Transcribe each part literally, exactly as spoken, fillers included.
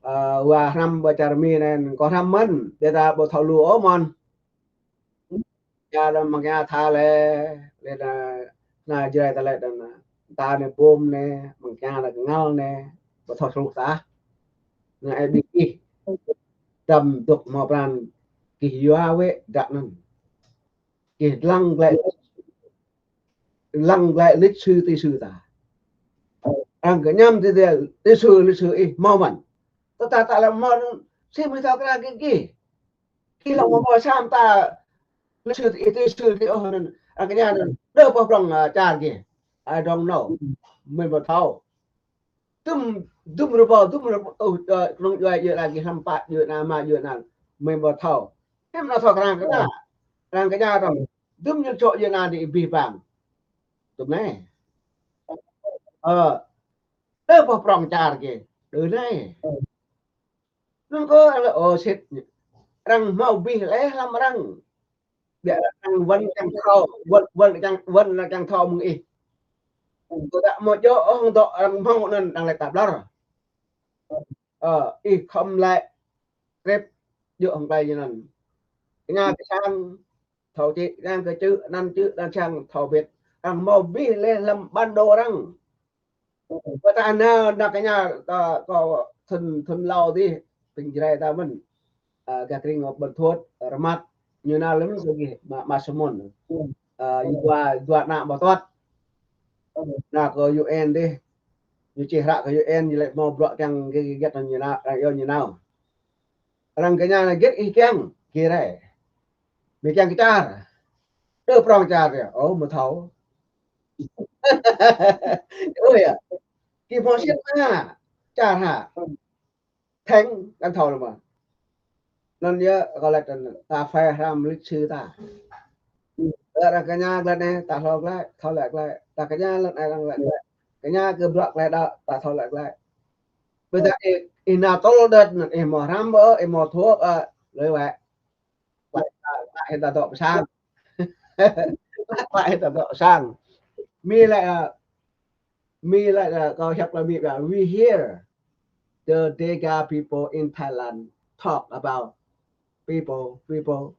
Ơ, wa hrăm ƀơi čar Mi anai, kâo hrăm mơ̆n, ƀiădah ƀu thâo lu ôh mơ̆n. Ya, đăm mơ̆ng ya tha lĕ, lĕ na, na Jrai ta lĕ đăm na. Ta ne bom ne, mơ̆ng ya na kơngal ne, ƀu thâo sruh ta. Na ai ƀing gih. Đăm dŏ hmâo pran gih yua wĕ drak anŭn. Gih lăng glaĭ, lăng glaĭ lịch sử tỉ sử ta. Arăng kơ ñăm tỉ tỉ, lịch sử, lịch sử ih hmâo mơ̆n. Tơdah ta lăng hmâo, sĭ mơ̆ thâo kơ arăng gih. Khi lăng hmâo sam ta lịch sử ih tỉ sử tỉ ôh anŭn. Arăng kơ ñăm anŭn. Đơ pơh prong, ơ, čar gih. I don't know. Mơ̆n ƀu thâo. Dŭm, dŭm rơbâo, dŭm rơbâo, ơ, ơ, kơnơ̆ng djuai djuai lagi, hlăm pă djuai na, mă djuai na, mơ̆n ƀu thâo. Hiư̆m nao thâo kơ arăng kơ ta. Arăng kơ ñăm tăm. Dŭm ñu čŏk djuai na đĭ abih bang. Tŭm anai. Ơ, đơ pơh prong čar gih. Đơ anai. Anŭn kơ arăng lĕ, ơ, sĭt. Arăng hmâo abih lĕ hlăm arăng. Biă arăng wăn kiăng thâo, wăn, wăn kiăng, wăn lĕ kiăng thâo mơ̆ng ih. Kơ dah hmâo djơ̆ ôh hăng dŏ arăng hmâo anŭn arăng lĕ ta ƀlŏr. Ơ, ih khŏm lĕ krep djơ̆ hăng ƀai ñu anŭn. Kơ ña kơ sang thâo čih, kơ ña kơ čư̆, anăn čư̆, anăn sang thâo bĕt. Arăng hmâo abih lĕ hlăm bản đồ arăng. Kơ ta nao, nao kơ ña, ta, kơ thŭn, thŭn hlâo dih, ƀing Jrai ta mơ̆n. Ơ, gah kring Ƀuôn Thuôt, Rơmăt, ñu nao lăm kơ gih, ma, ma Sơmôn. Ơ, yua, yua ană ƀu tuăt. Nao kơ U N dih, ñu čih hră kơ U N, ñu lĕ hmâo bruă kiăng gih, gih, gih, ñu nao, arăng yua ñu nao. Arăng kơ ña anai git ih kiăng, gih rai. Mi kiăng kơ čar. Đơ prong čar yơh. Ơ, mơ̆ thâo. Ơ yơh. Gih hmâo sĭt hă. Čar hă. Thĕng, kăn thâo lĕ mơ̆. Anŭn yơh, kâo lĕ ta phải hrăm lịch sử ta. Ơ, arăng kơ ña glaĭ anai, ta hlâo glaĭ, thâo lĕ glaĭ. Ta kơ ña lĕ anai arăng lĕ glaĭ. Kơ ña kơ bruă glaĭ đaŏ, ta thâo lĕ glaĭ. Ƀiădah ih, ih nao tơl đơ̆t anŭn, ih hmâo hrăm ƀơ̆, ih hmâo thuăk, ơ, lui wĕ. Glaĭ, glaĭ, glaĭ, ih ta dŏ pơ sang. Glaĭ, glaĭ, ih ta dŏ pơ sang. Mi lĕ, ơ, mi lĕ, ơ, kâo hiăp lĕ mi ƀă, we hear the Degar people in Thailand talk about people, people.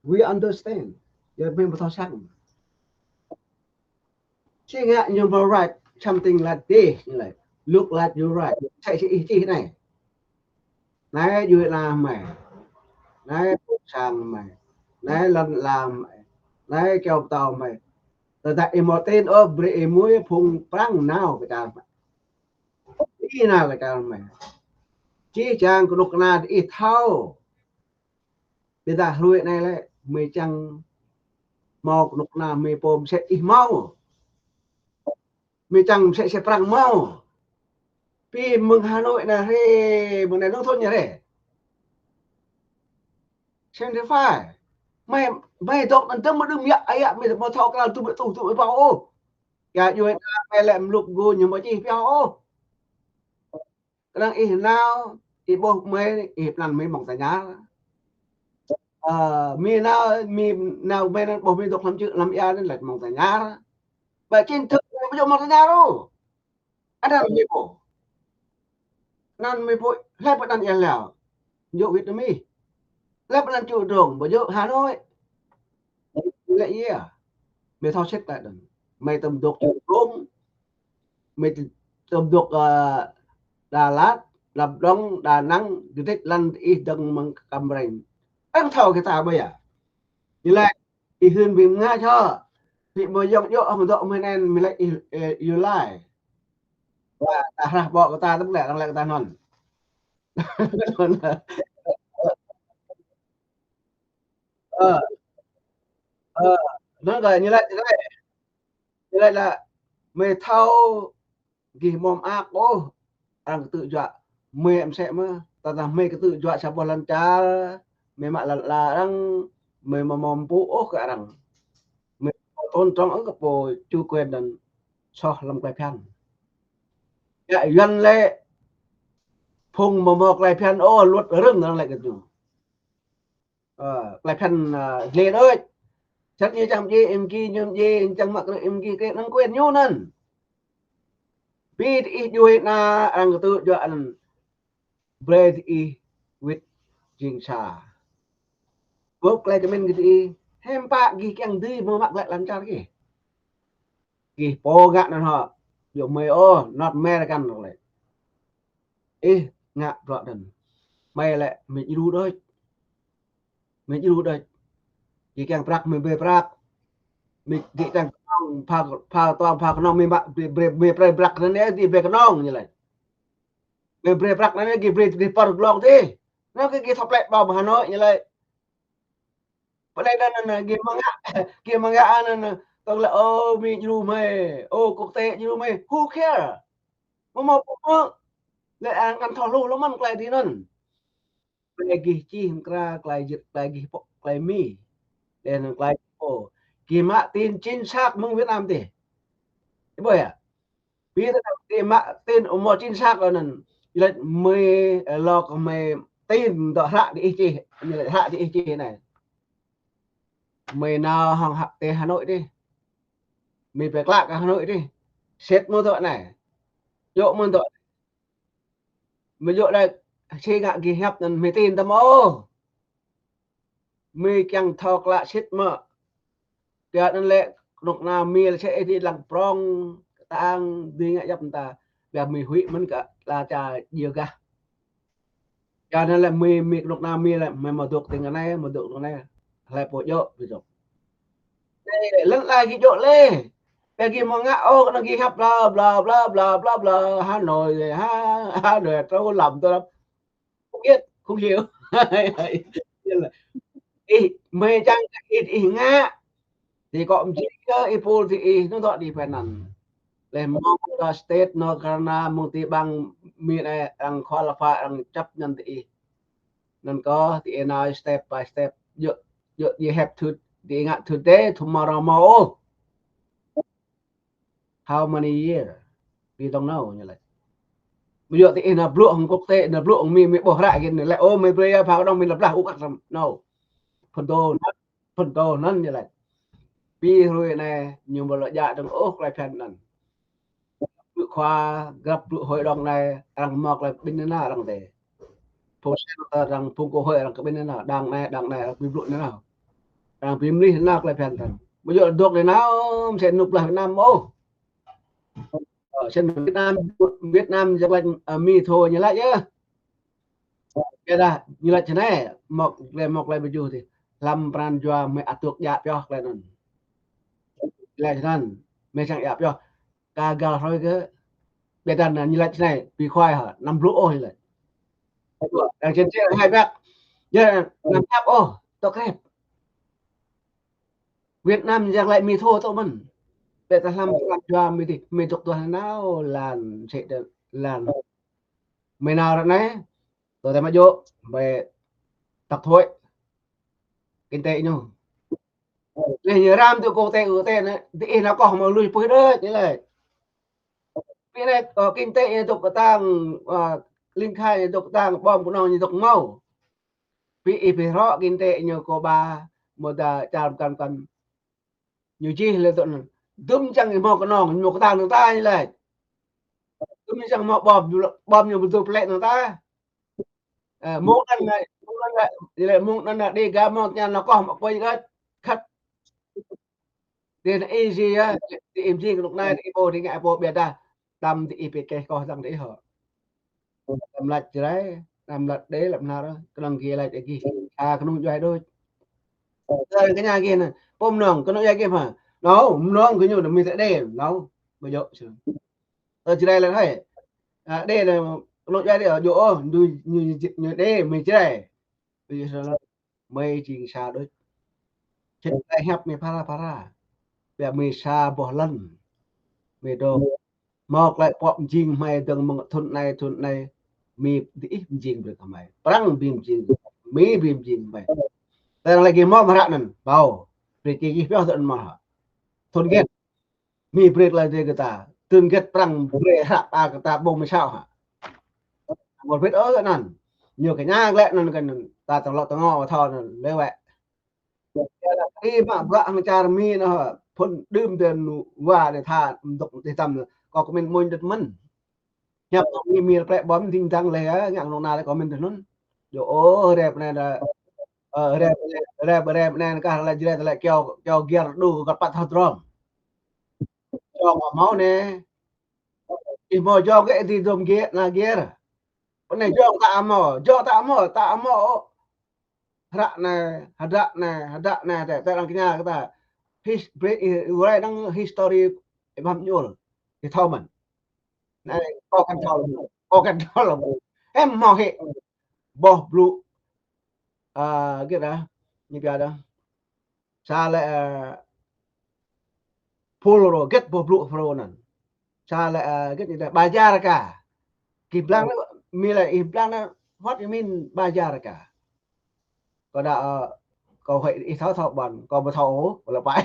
We understand. Yua mơ̆n ƀu thâo sang. Sĭt ngă ñu ƀu write something like this, like, look like you write. Sĭt sĭt ih čih anai. Anai djuai na mơi. Anai ƀuh sang mơi. Anai lŏn ala mơi. Anai kyâo pơtâo mơi. Tơdah ih hmâo tin ôh, brơi ih mui phung Prăng nao kơ čar mơi. Ih nao kơ čar mơi. Čih čang kơnuk kơna ih thâo. Ƀiădah hrơi anai lĕ, mơi čang hmâo kơnuk kơna mơi pô mơsĕ ih hmâo. Mơi čang mơsĕ sĕ Prăng hmâo. Pi mơ̆ng Hà Nội anai hrơi, mơ̆ng anai nông thôn ñu hrơi. Seventy-five. Mơi, mơi dŏ anŭn tơm mơ̆ đưm yă, ayă mơi mơ̆ thâo kral tŭ mơ̆ tŭ tŭ ƀâo ôh. Yua djuai na mơi lĕ mluk gu ñu mơ̆ čih ƀiă ôh. Kơnang ih nao, ih ƀuh mơi, ih pơanăn mơi mơ̆ng ta ñar. Ơ, mi nao, mi nao mơi anŭn ƀuh mơi dŏ lăm čư̆, lăm ia anŭn lĕ mơ̆ng ta ñar. Ƀă chính thức mơi ƀu djơ̆ mơ̆ng ta ñar ôh. Anăn mơi ƀuh. Anăn mơi ƀuh, hlơi pơanăn ia leo. Djơ̆ Việt Nam ih. Hlơi pơanăn čư̆ drông, ƀu djơ̆ Hà Nội. Lĕ ia. Mơi thâo sĭt ta đơ̆ng. Mơi tơm dŏ čư̆ drông. Mơi tơm dŏ, ơ, Đà Lạt, Lâm Đồng, Đà Nẵng, gơdit lăn ih dơ̆ng mơ̆ng Cam Ranh. Arăng thâo kơ ta ƀơi ia. Ñu laĭ, ih hưn ƀing ngă čô. Ƀing mơi yŏng djơ̆ hŏng dŏ mơi anŭn, mơi laĭ ih, ơ, you lie. Wa, ta hrah ƀô̆ kơ ta, tơm lĕ, arăng lĕ kơ ta anŭn. Ơ. Ơ. Anŭn kơ ñu laĭ, ñu laĭ. Ñu laĭ lĕ, mơi thâo gih ƀu mơak ôh, arăng kơtư̆ juă. Mơi mơsĕ mơ̆, tơdah mơi kơtư̆ juă sa boh lŏn čar, mơi mă lŏn ala arăng, mơi ƀu hmâo pơpŭ ôh kơ arăng. Mơi tôn trọng ôh kơ pô chủ quyền anŭn soh lăm tơlơi phiăn. Yua Yuan lĕ, phung ƀu hmâo tơlơi phiăn ôh, luật rơ̆ng arăng lĕ kơ ñu. Ơ, tơlơi phiăn, ơ, gleh đôč. Sĭt ñu čang djai, ih mơ̆ng ki, ñu djai, čang mă krư̆, ih mơ̆ng ki, krư̆ anŭn quyền ñu anŭn. Pi ih djuai na arăng kơtư̆ juă anŭn. Brơi diih wĭt jing sa. Bưp klei kơmin gih diih. Hiư̆m pă gih kiăng dưi mơ̆ mă glaĭ lăm čar gih. Gih pô ngă anŭn hŏ. Yua mơi ôh, North American rŏ lĕ. Ih ngă bruă anŭn. Mơi lĕ mơi djru đôč. Mơi djru đôč. Gih kiăng prăk mơi brơi prăk. Mơi gih kiăng kơnong, pha, pha tuang pha kơnong mơi mă, brơi, brơi, mơi brơi prăk anŭn yơh, gih brơi kơnong ñu laĭ. Mơi brơi prăk anŭn yơh, gih brơi, brơi pơr glông dih. Anŭn kơ gih thâo plĕ ƀơ̆ng Hà Nội ñu laĭ. Pơ anai anŭn, anŭn, gih mơ̆ng ngă, gih mơ̆ng ngă anŭn, anŭn. Tơl lĕ, ô, mơi djru mơi, ô, quốc tế djru mơi, who care? Mơ̆ mơ̆ pơmơ̆. Lĕ ang kan thâo hluh lơ̆m mơ̆n klei dih anŭn. Klei gih čih mơkra, klei jĕt, klei gih pŏk, klei mi. Đen klei pô. Gih mă tin chính xác mơ̆ng Việt Nam dih. Ih ƀuh yơh. Ƀiă tơdah gih mă tin ƀu mơ̆ chính xác anŭn. Ñu laĭ mơi, ơ, lŏk mơi tin dŏ hră diih čih. Ñu laĭ hră diih čih anai. Mơi nao hăng hă tơ Hà Nội dih. Mơi pơklă kơ Hà Nội dih. Sĭt mơ̆ dŏ anai. Djơ̆ mơ̆ dŏ. Mơi djơ̆ đah, si ngă gih hiăp anŭn mơi tin tơm ôh. Mơi kiăng thâo klă sĭt mơ̆. Tơdah anŭn lĕ kơnuk kơna mơi lĕ sĭt ih dih lăng prong, kơtang, dưi ngă djŏp mơta. Biă mơi huĭ mơ̆n kơ ala čar djơ̆ gah. Tơdah anŭn lĕ mơi, mơi kơnuk kơna mơi lĕ, mơi mơ̆ dŏ tơ̆ng anai, mơ̆ dŏ tơ̆ng anai. Hlơi pô djơ̆, ƀu djơ̆. Ê, lăng lai gih djơ̆ lĕ. Biă gih mơ̆ ngă ôh, kơnơ̆ng gih hiăp bla, bla, bla, bla, bla, bla. Hà Nội, ha, Hà Nội, trâu lăm, trâu lăm. Không biết, không hiểu. Ih, mơi čang ih, ih ngă. Thì có một gì đó, ih pul thì ih, nó dŏ đi phải năn. Lĕ mơ̆ng tơ state North Carolina, mơ̆ng ti bang mi anai, arăng qualify, arăng chấp nhận thì ih. Anŭn kơ, thì ih nao step by step. Djơ̆, djơ̆, you have to, thì ih ngă today, tomorrow mơ̆ ôh. How many year? We don't know, ñu laĭ. Ƀu djơ̆ tơ ih nao blŭ hăng quốc tế, nao blŭ hăng mi, mi ƀuh hră gih anai lĕ, ô, mơi brơi yơh, pha kơnong mơi lăp lah, uk ak sam. No. Phun đô anŭn, phun đô anŭn ñu laĭ. Pi hrơi anai, ñu ƀu lŏ djă dơ̆ng ôh klei phiăn anŭn. Blŭ khua, grăp blŭ hội đồng anai, arăng mơ̆ klei ƀing anŭn arăng tê. Phung senator arăng, phung quốc hội arăng kơ ƀing anŭn, đảng anai, đảng anai, arăng ƀu blŭ anŭn. Arăng ƀu mlih anŭn klei phiăn arăng. Ƀu djơ̆ dŏ anai nao, msĕ anŭn plah Việt Nam ôh. Ơ, sĭt Việt Nam, Việt Nam jăk laĭ, ơ, mi thô ñu laĭ yơh. Yua dah, ñu laĭ čơ anai, mơ̆ klei, mơ̆ klei ƀu djơ̆ dih. Lăm pran jua mơi ăt dŏ djă pioh klei anŭn. Laĭ čơ anŭn, mơi čang djă pioh. Ka gal hrơi kơ, biă dah anŭn ñu laĭ čơ anai, ƀu khuai hă, anăm blŭ ôh ñu laĭ. Đang čen čen hai băk. Yơh, anăm hiăp ôh, tŏ krep. Việt Nam jăk laĭ mi thô tŏ mơ̆n. Biă dah lăm pran jua mơi dih, mơi dŏ tuah nao lan, sĕ đe lan. Mơi nao ră anai, tơ tơ mă djơ̆, mơi tăk thuế. Kinh tế ñu. Lĕ ñu ram tơ quốc tế, quốc tế anai, tơ ih nao koh mơ̆ lui pui đôč, ñu laĭ. Pi anai, ơ, kinh tế ñu dŏ kơtang, ơ, ling khai ñu dŏ kơtang, bom kơnong ñu dŏ mâo. Pi ih pơhrŏ kinh tế ñu kơ ba, mơ̆ dah čar kăn kăn. Ñu čih lĕ tŏ anŭn. Dŭm čang ih mâo kơnong, ñu mâo kơtang nao ta ñu laĭ. Dŭm čang mâo bom, ñu lĕ, bom ñu ƀu dŏ plĕ nao ta. Ơ, mơ̆ng anŭn lĕ, mơ̆ng anŭn lĕ, lĕ mơ̆ng anŭn lĕ, Đêga mơ̆ng tơña nao koh mă pui gơ̆t, khăt. Dih anai ih či yơh, tơ ih mjing kơnuk kơna, tơ ih pô, tơ ih ngă pô, biă dah. Tăm tơ ih pơkeh koh dăng tơ ih hŏ. Tăm lač Jrai, tăm lač Đê, lač Bơhnar, kơnơ̆ng gih lač gih. A, kơnung djuai đôč. Tơ kơ ñu gih anai, pô mơnơ̆ng, kơnung djuai gih hă. Nao, mơnơ̆ng kơ ñu anai mĭn tơ Đê, nao. Ƀu djơ̆, sĭt. Tơ Jrai lač hơi. A, Đê anai, kơnung djuai Đê, djơ̆ ôh, ñu, ñu, ñu Đê, mĭn Jrai. Ƀu djơ̆, sĭt. Mơi jing sa đôč. Čih klei hiăp mơi phara phara. Biă mơi sa boh lŏn. Mơi dŏ. Mâo klei pŏk mjing mơi dơ̆ng mơ̆ng thŭn anai, thŭn anai. Mơi diih mjing brơi kơ mơi. Prăng ƀu mjing. Mơi ƀu mjing mơi. Tơdah lagi mâo mơ̆ hră anŭn. Ƀu. Brơi kơ gih pioh tơ anŭn mơ̆ hă. Thŭn hơget. Mơi brơi klei dêh kơ ta. Thŭn hơget prăng brơi hră ta kơ ta ƀu mơi sao hă. Mơ̆ bĭt ôh kơ anŭn. Ñu kơ ñu glaĭ anŭn kơ anŭn. Ta tơlŏ tơngŏ thâo anŭn. Lĕ wĕ. Ih mă bruă hăng čar mi anŭn hă. Phŭn đưm tơ anŭn wa dêh tha dŏ dêh tăm. Kâo kơmĭn mơ̆n dơ̆t mơ̆n. Ñăp mi mi plek bom ding dang lĕ, ngă nong na lĕ comment tơ nun. Yo, ô, rep ne da, ơ, rep, rep, rep ne ka la jre lĕ kio, kio gier du găt pat hơdrom. Jong hmâo ne. Ih hmâo jong kơ di dom gier, na gier. Pơ ne jong ta hmâo, jong ta hmâo, ta hmâo. Hră ne, hơdră ne, hơdră ne, tơ, tơ arăng kơña kơ ta. His-, bre-, ih, ih, rai năng history ih băm ñul. Ih thâo mơ̆n. Ne, kâo kăn thâo lăm, kâo kăn thâo lăm. Em hmâo hĭ. Boh blŭ. Ơ, git dah. Ñu pia dah. Sa lĕ, ơ, Phrô, git boh blŭ Phrô anŭn. Sa lĕ, ơ, git ñu dah bajar ka. Kih blang anŭn, mi lĕ ih blang anŭn, what you mean bajar ka? Kâo dah, ơ, kâo hơi ih thâo thâo ƀăn, kâo ƀu thâo ôh, kâo lăp pai.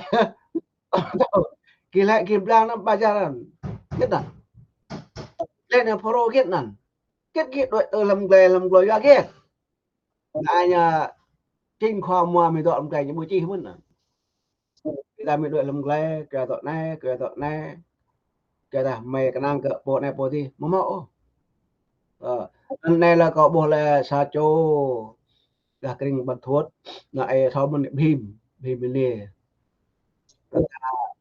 Kih lĕ kih blang anŭn bajar anŭn. Git anŭn. Lĕ anŭn Phrô git anŭn. Git git đuaĭ tơ lăm glai, lăm glai yua git. Anai ñu, ơ, chính khua mua mi dŏ lăm glai ñu ƀu čih mơ̆n anŭn. Ƀiădah mi đuaĭ lăm glai, kơ dŏ anai, kơ dŏ anai. Kơ dah mơi kơnang kơ pô anai pô adih, hmâo hmâo ôh. Ơ, anai lĕ kâo ƀuh lĕ sa čô, dah kring ƀăn thuôt, anai ih thâo mơ̆n Bhim, Bhim Mini.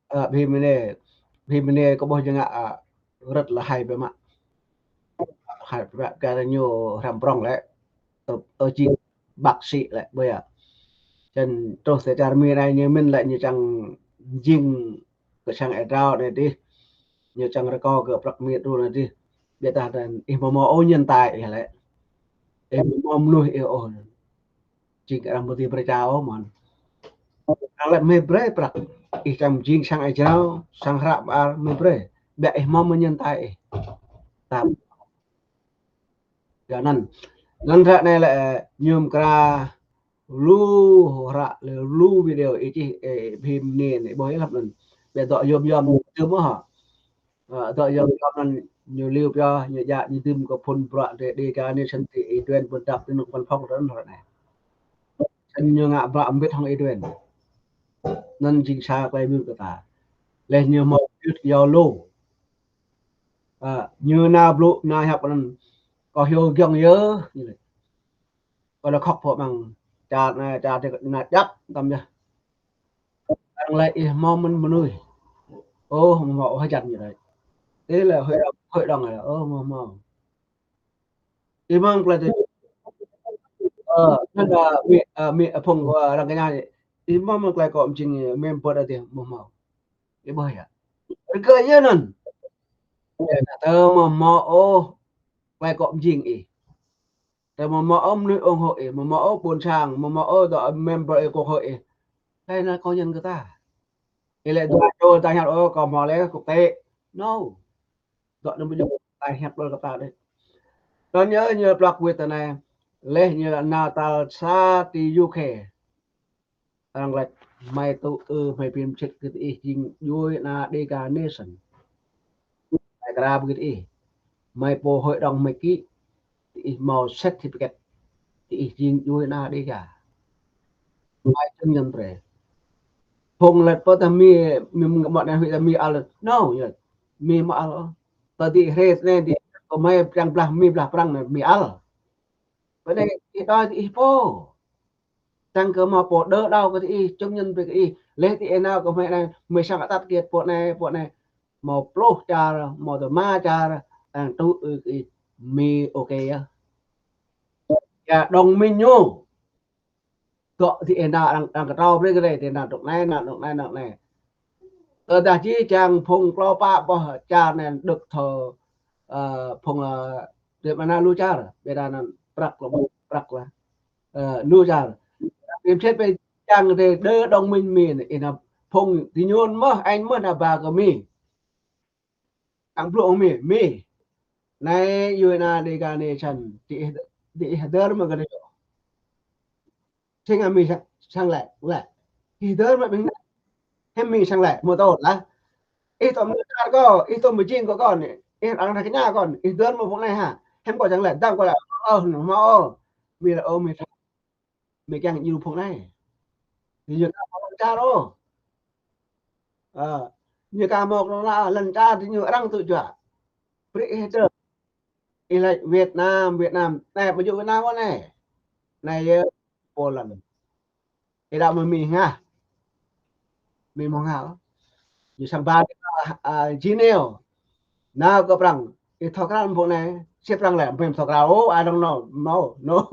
Ơ, Bhim Mini, Bhim Mini kâo ƀuh jing ngă, ơ, rơ̆t lĕ hai biă mă. Hai biă mă kơ ñu hrăm prŏng lĕ. Ơ, ơ, jing bác sĩ lĕ, ƀơi a. Čăn truh tơ čar Mi anai ñu mĭn lĕ ñu čang jing kơ sang ê drao anai dih. Ñu čang rơkâo kơ prăk Mi tru anai dih. Ƀiădah anŭn ih hmâo hmâo ôh nhân tài ih lĕ. Ih hmâo hmâo mơnuih ih ôh. Jing arăng ƀu dưi brơi čar ôh mơ̆n. Arăng lĕ mơi brơi prăk. Ih čang jing sang ê drao, sang hră ƀar mơi brơi. Biă ih hmâo mơ̆n nhân tài ih. Tap. Yua anŭn. Anŭn hră anai lĕ, ơ, ñu mơkra lu hră lĕ lu video ih čih, ơ, Bhim Mini anai ƀuh ih lăp anŭn. Ƀiă dŏ yom yom ñu dưm mơ̆ hă. Ơ, dŏ yom yom anŭn ñu liu pioh, ñu djă ñu dưm kơ phŭn bruă Dega Nation ti ih duen ƀu dăp ti nŭk văn phòng tơ anŭn hră anai. Anŭn ñu ngă bruă mbĭt hăng ih duen. Anŭn jing sa klei mĭn kơ ta. Lĕ ñu hmâo yut yua lu. Ơ, ñu nao blŭ nao hiăp anŭn. Kâo hyu giŏng yơh. Kâo lĕ khŏk pô mơ̆ng. Čar anai, čar ti anai djăp tăm yơh. Arăng lĕ ih hmâo mơ̆n mơnuih. Ôh, hmâo ôh hơjăn ñu đơi. Ih lĕ hơi đŏng, hơi đŏng lĕ. Ôh, hmâo hmâo. Ih hmâo klei tơ. Ơ, anŭn dah Mi, ơ, Mi, ơ, phung, ơ, arăng kơña. Ih hmâo mơ̆n klei kâo mjing member adih hmâo hmâo. Ih ƀuh yơh. Rơgơi yơh anŭn. Yơh, tơ hmâo hmâo ôh klei kâo mjing ih. Tơ hmâo hmâo ôh mơnuih ủng hộ ih, hmâo hmâo ôh ƀôn sang, hmâo hmâo ôh dŏ member ih kơ hội ih. Klei anŭn kâo ñăn kơ ta. Ih lĕ dua čô ta hiăp ôh kâo hmâo lĕ quốc tế. No. Dŏ anŭn ƀu djơ̆ ta hiăp đôl kơ ta đơi. Anŭn yơh ñu plăk wĭt tơ anai. Lĕ ñu nao tal sa ti U K. Arăng laĭ, mơi tŭ ư, mơi phim čet kơ ih jing djuai ana Dega Nation. Mơi kra ƀu kơ ih. Mơi pô hội đồng mơi ký, ih hmâo certificate, ih jing djuai ana Dega. Mơi chứng nhận brơi. Phung laĭ pơ tơ Mi, Mi mơ̆ng mơ̆ anai huĭ tơ Mi ăl. No, yơh. Mi hmâo ăl. Tơ dih hrĕt anai dih, kơ mơi čang blah Mi blah Prăng anai Mi ăl. Bơ anai ih đơi ih pô. Čang kơ hmâo pô đơ đao kơ ih, chứng nhận brơi kơ ih. Lĕ ti ih nao kơ mơi anai, mơi sang atat kiet pô anai, pô anai. Hmâo pluh čar, hmâo tơma čar, arăng tŭ ư kơ ih, Mi ok yơh. Ya đồng minh ñu. Dŏ ti ih nao arăng, arăng kơtrâo brơi kơ ih, ti ih nao dŏ anai, nao dŏ anai, nao dŏ anai. Tơdah či čang phung klâo pă boh čar anai đŏk thâo, ơ, phung, ơ, djŏp anai lu čar, ƀiădah anŭn prăk lĕ, prăk lĕ. Ơ, lu čar. Phim čet pơ čang ti đơ đồng minh Mi anai, ih nao phung ti ñun mơ̆, anh mơ̆ nao ba kơ Mi. Ang blŭ Mi, Mi. Anai djuai ana Dega Nation, ti ih, ti ih hơdơr mơ̆ kơ anai čô. Sing a Mi sang, sang lĕ, lĕ. Ih hơdơr mă ƀing anai. Hiư̆m Mi sang lĕ, hmâo tơl lah. Ih tŏm mơnuih čar kâo, ih tŏm mơjing kâo kâo anai. Ih arăng kơña kâo anai. Ih hơdơr mă phung anai hă. Hiư̆m kâo čang lĕ, dăng kâo lĕ. Ơ, hmâo ôh. Mi lĕ ôh, Mi thâo. Mi kiăng djru phung anai. Ñu ka hmâo lŏn čar ôh. Ơ, ñu ka hmâo lŏn čar, lŏn čar ti ñu arăng tŭ juă. Brơi ih hơdơr. Ih laĭ Việt Nam, Việt Nam. Anai, ƀu djơ̆ Việt Nam ôh anai. Anai yơh Poland. Ih đaŏ mơ̆ng Mi hă? Mi mơ̆ng hă? Ñu sang ba, a, a, Geneva. Nao kơ Prăng. Ih thâo krăn phung anai. Sĭt Prăng lĕ, ƀu thâo krăn. Oh, I don't know. No, no.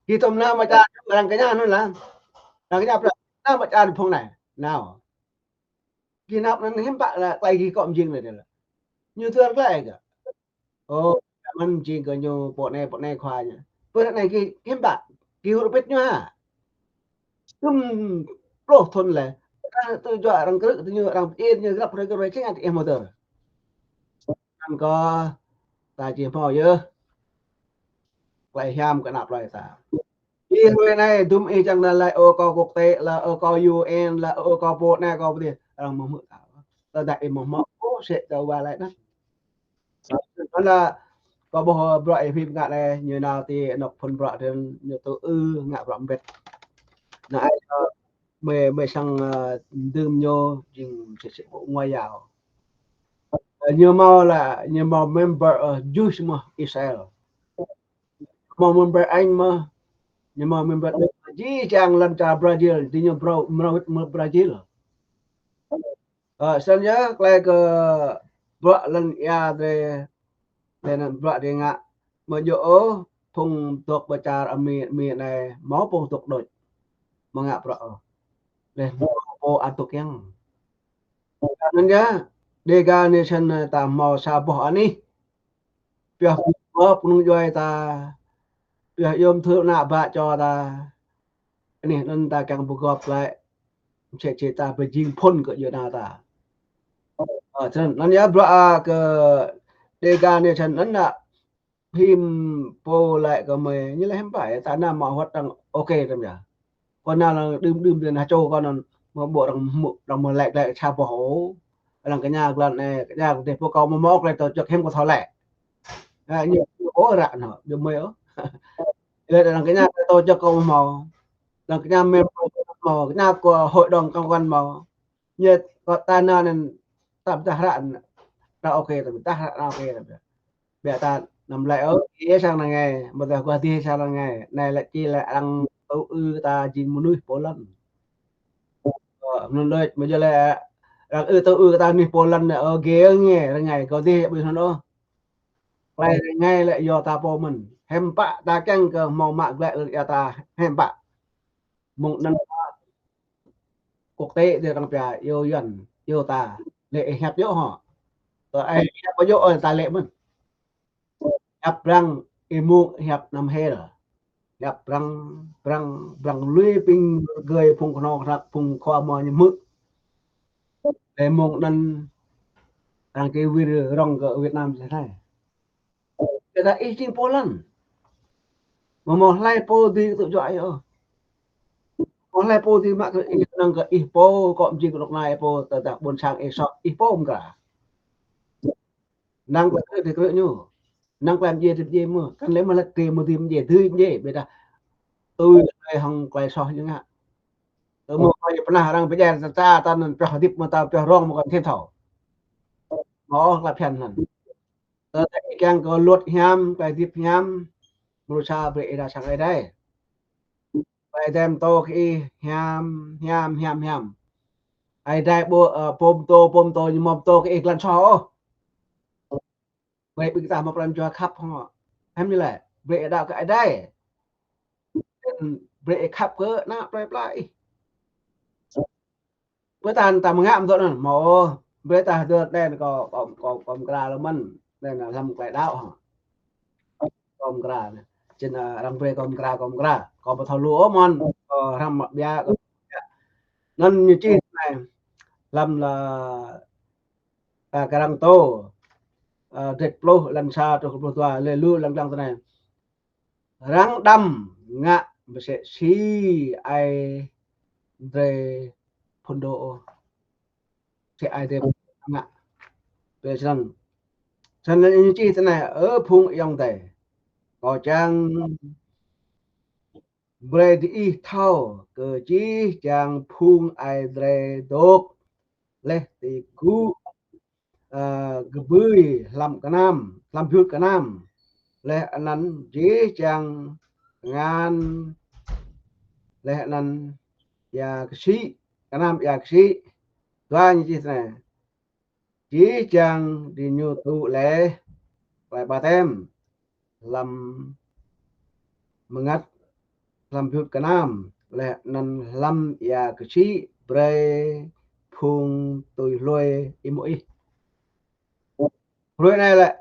Gih tŭm nao mă čar arăng kơ ñu anŭn lah. Arăng kơ ñu Prăng. Nao mă čar phung anai. Nao. Gih nao anŭn hiư̆m pă lĕ, tơlơi gih kŏ mơjing lĕ dih lĕ. Ñu tơl tơlơi kơ. Ơ, mơ̆n jing kơ ñu pô anai, pô anai khua ñu. Pơ anai gih hiư̆m pă, gih hrup hơbĭt ñu hă? Tŭm pluh thŭn lĕ. Arăng tơjuă, arăng krư̆, tơjuă, arăng pơin ñu, grăp hrơi, grăp hrơi, čang ăt ih hmâo dơr. Anŭn kơ ta či hmâo yơh. Tơlơi hiam kơ ană plơi ta. Ih hrơi anai, dŭm ih čang anŭn laĭ, ơ kâo quốc tế, laĭ, ơ kâo U N, laĭ, ơ kâo pô anai, kâo pô adih. Arăng mơ̆ hmư̆ ta. Tơdah ih mơ̆ hmâo, ơ, sĕ kâo ba laĭ anŭn. Anŭn lah, kâo ƀuh bruă ih phim ngă anai, ñu nao ti anŏ phŭn bruă dơ̆n, ñu tŭ ư ngă bruă mbĭt. Anai, ơ, mơi, mơi sang, ơ, dưm ñu, jing sĕ sĕ ƀu ngui yao. Ơ, ñu hmâo lah, ñu hmâo member, ơ, Jews mơ̆ Israel. Hmâo member Anh mơ̆, ñu hmâo member Đức, jih jang lŏn čar Brazil, dih ñu brâo, mrâo wĭt mơ̆ Brazil. Ơ, snăn yơh, tơlơi kơ bruă lŏn ia drei, drei anăn bruă drei ngă, mơ̆ djơ̆ ôh, phung dôk pơ čar Amê, Amê anai, hmâo pô dôk đôč, mơ̆ ngă bruă ôh. Leh hmâo pô ăt dôk kiăng. Anăn yơh, Dega Nation anai ta hmâo sa boh anih. Pioh pơnŭng djuai ta, pioh yôm thŭ ană bă čô ta. Anih anŭn ta kiăng pơgop glaĭ, msĕ si ta pơjing phŭn kơ djuai ană ta. Ơ, snăn, anŭn yơh bruă, a, kơ Dega Nation anŭn lah, him pô laĭ kơ mơi, ñu laĭ hiư̆m pă, ta nao mă huăt arăng ok tơm yơh. Kâo nao lăng đưm đưm dơ̆n hơčô kâo anŭn, mơ̆ ƀuh arăng hmư̆, arăng mơ̆ laĭ glaĭ sa boh ôh. Arăng kơ ñu glăn anai, kơ ñu kơ dih pô kâo mơ̆ mâo klei tổ chức hiư̆m kâo thâo laĭ. Ha, ñu ôh ră anŭn, djơ̆ mơi ôh. Leh arăng kơ ñu klei tổ chức kâo mơ̆ mâo. Arăng kơ ñu member mâo, kơ ñu kơ hội đồng công an mâo. Ñu kơ ta nao anŭn, ta pơdah ră anŭn, ta ok tơm, ta ră anŭn ok tơm. Biă ta năm lĕ ôh, ih sang năng ai, mơ̆ ta kơ dih sang năng ai. Anai lĕ či lĕ arăng tŭ ư ta jing mơnuih Poland. Ơ, mơnuih đôč, mơ̆ djơ̆ lĕ arăng ư tŭ ư ta mơnuih Poland lĕ, ơ, gê nge, rơngai kơ dih ƀu hơnŭn ôh. Tơlơi rơngai lĕ yua ta pô mơ̆n. Hiư̆m pă ta kiăng kơ hmâo mă glaĭ lĕ ia ta, hiư̆m pă. Mơ̆ng anŭn quốc tế dih arăng pia, iâu Yuăn, iâu ta, lĕ ih hiăp yơh hŏ. Tơ ih hiăp yơh ôh ta lĕ mơ̆n. Hiăp Prăng, ih mŭk hiăp anăm hil. Hiăp Prăng, Prăng, Prăng lui ƀing rơgơi phung kơnong kơnăk phung khua mơ̆ ñu hmư̆. Lĕ mơ̆ng anŭn arăng či wir rŏng kơ Việt Nam sĭt anai. Kơ ta ih jing Poland. Mơ̆ mâo hlơi pô dưi tŭ juă ih ôh. Mâo hlơi pô dưi mă kơ ih, năng kơ ih pô, kŏ mjing kơnuk kơna ih pô, tơdah ƀuôn sang ih soh, ih pô mkra. Năng kơ krư̆ dih krư̆ ñu. Năng klei mdjiê dih mdjiê mơ̆. Kăn lĕ mơ̆ lĕ dih mơ̆ dih mdjiê, dih mdjiê. Ƀiădah tui klei hăng klei soh ñu ngă. Tơ mâo klei pơnah arăng pơdjai ta, ta, ta anŭn pioh hơdip mơ̆ ta pioh rŏng mơ̆ kăn thim thâo. Mâo klei phiăn anŭn. Tơdah ih kiăng kơ luật hiam, klei hơdip hiam, mrô sa brơi ih đa sang Ơi Adai. Ơi Adai pơtô kơ ih hiam, hiam, hiam, hiam. Ơi Adai ƀu, ơ, pô pơtô, pô pơtô ñu mâo pơtô kơ ih glăn soh ôh. Brơi ƀing ta mâo pran jua khăp hŏ. Hiư̆m ñu laĭ, brơi ih đaŏ kơ Ơi Adai. Brơi ih khăp kơ ană plơi pla ih. Pơtă ta mơngă mơ̆ tŏ anŭn, mâo, brơi ta hơdơr đen kâo, kâo, kâo, kâo mkra lơ mơ̆n, đen lăm klei đaŏ hŏ. Kâo mkra anai. Čen, a, arăng brơi kâo mkra, kâo mkra. Kâo ƀu thâo lu ôh mơ̆n, kâo hrăm mă biă, kâo biă. Anŭn ñu čih anai, lăm lă, a, Kôrintô, a, dêt pluh, lăn sa truh pluh dua, lĕ lu lăng lăng tơ anai. Arăng đăm ngă msĕ si ai drơi phŭn dŏ ôh. Msĕ ai drơi ngă. Ƀiă snăn. Snăn ñu čih tơ anai, ơ phung ayŏng adơi. Kâo čang brơi diih thâo kơ jih jang phung ai drơi dôk leh ti gŭ ơ, kơƀơi hlăm kơnăm, hlăm pơyut kơnăm. Laih anŭn jih jang tơngan, laih anŭn ia kơsĭ, kơnăm ia kơsĭ. Dua ñu čih tui anai. Jih jang diñu tŭ laih tơlơi ƀaptem hlăm mơngăt, hlăm pơyut kơnăm, laih anŭn hlăm ia kơsĭ brơi phung tui hlue Y-Môis. Hrơi anai lĕ,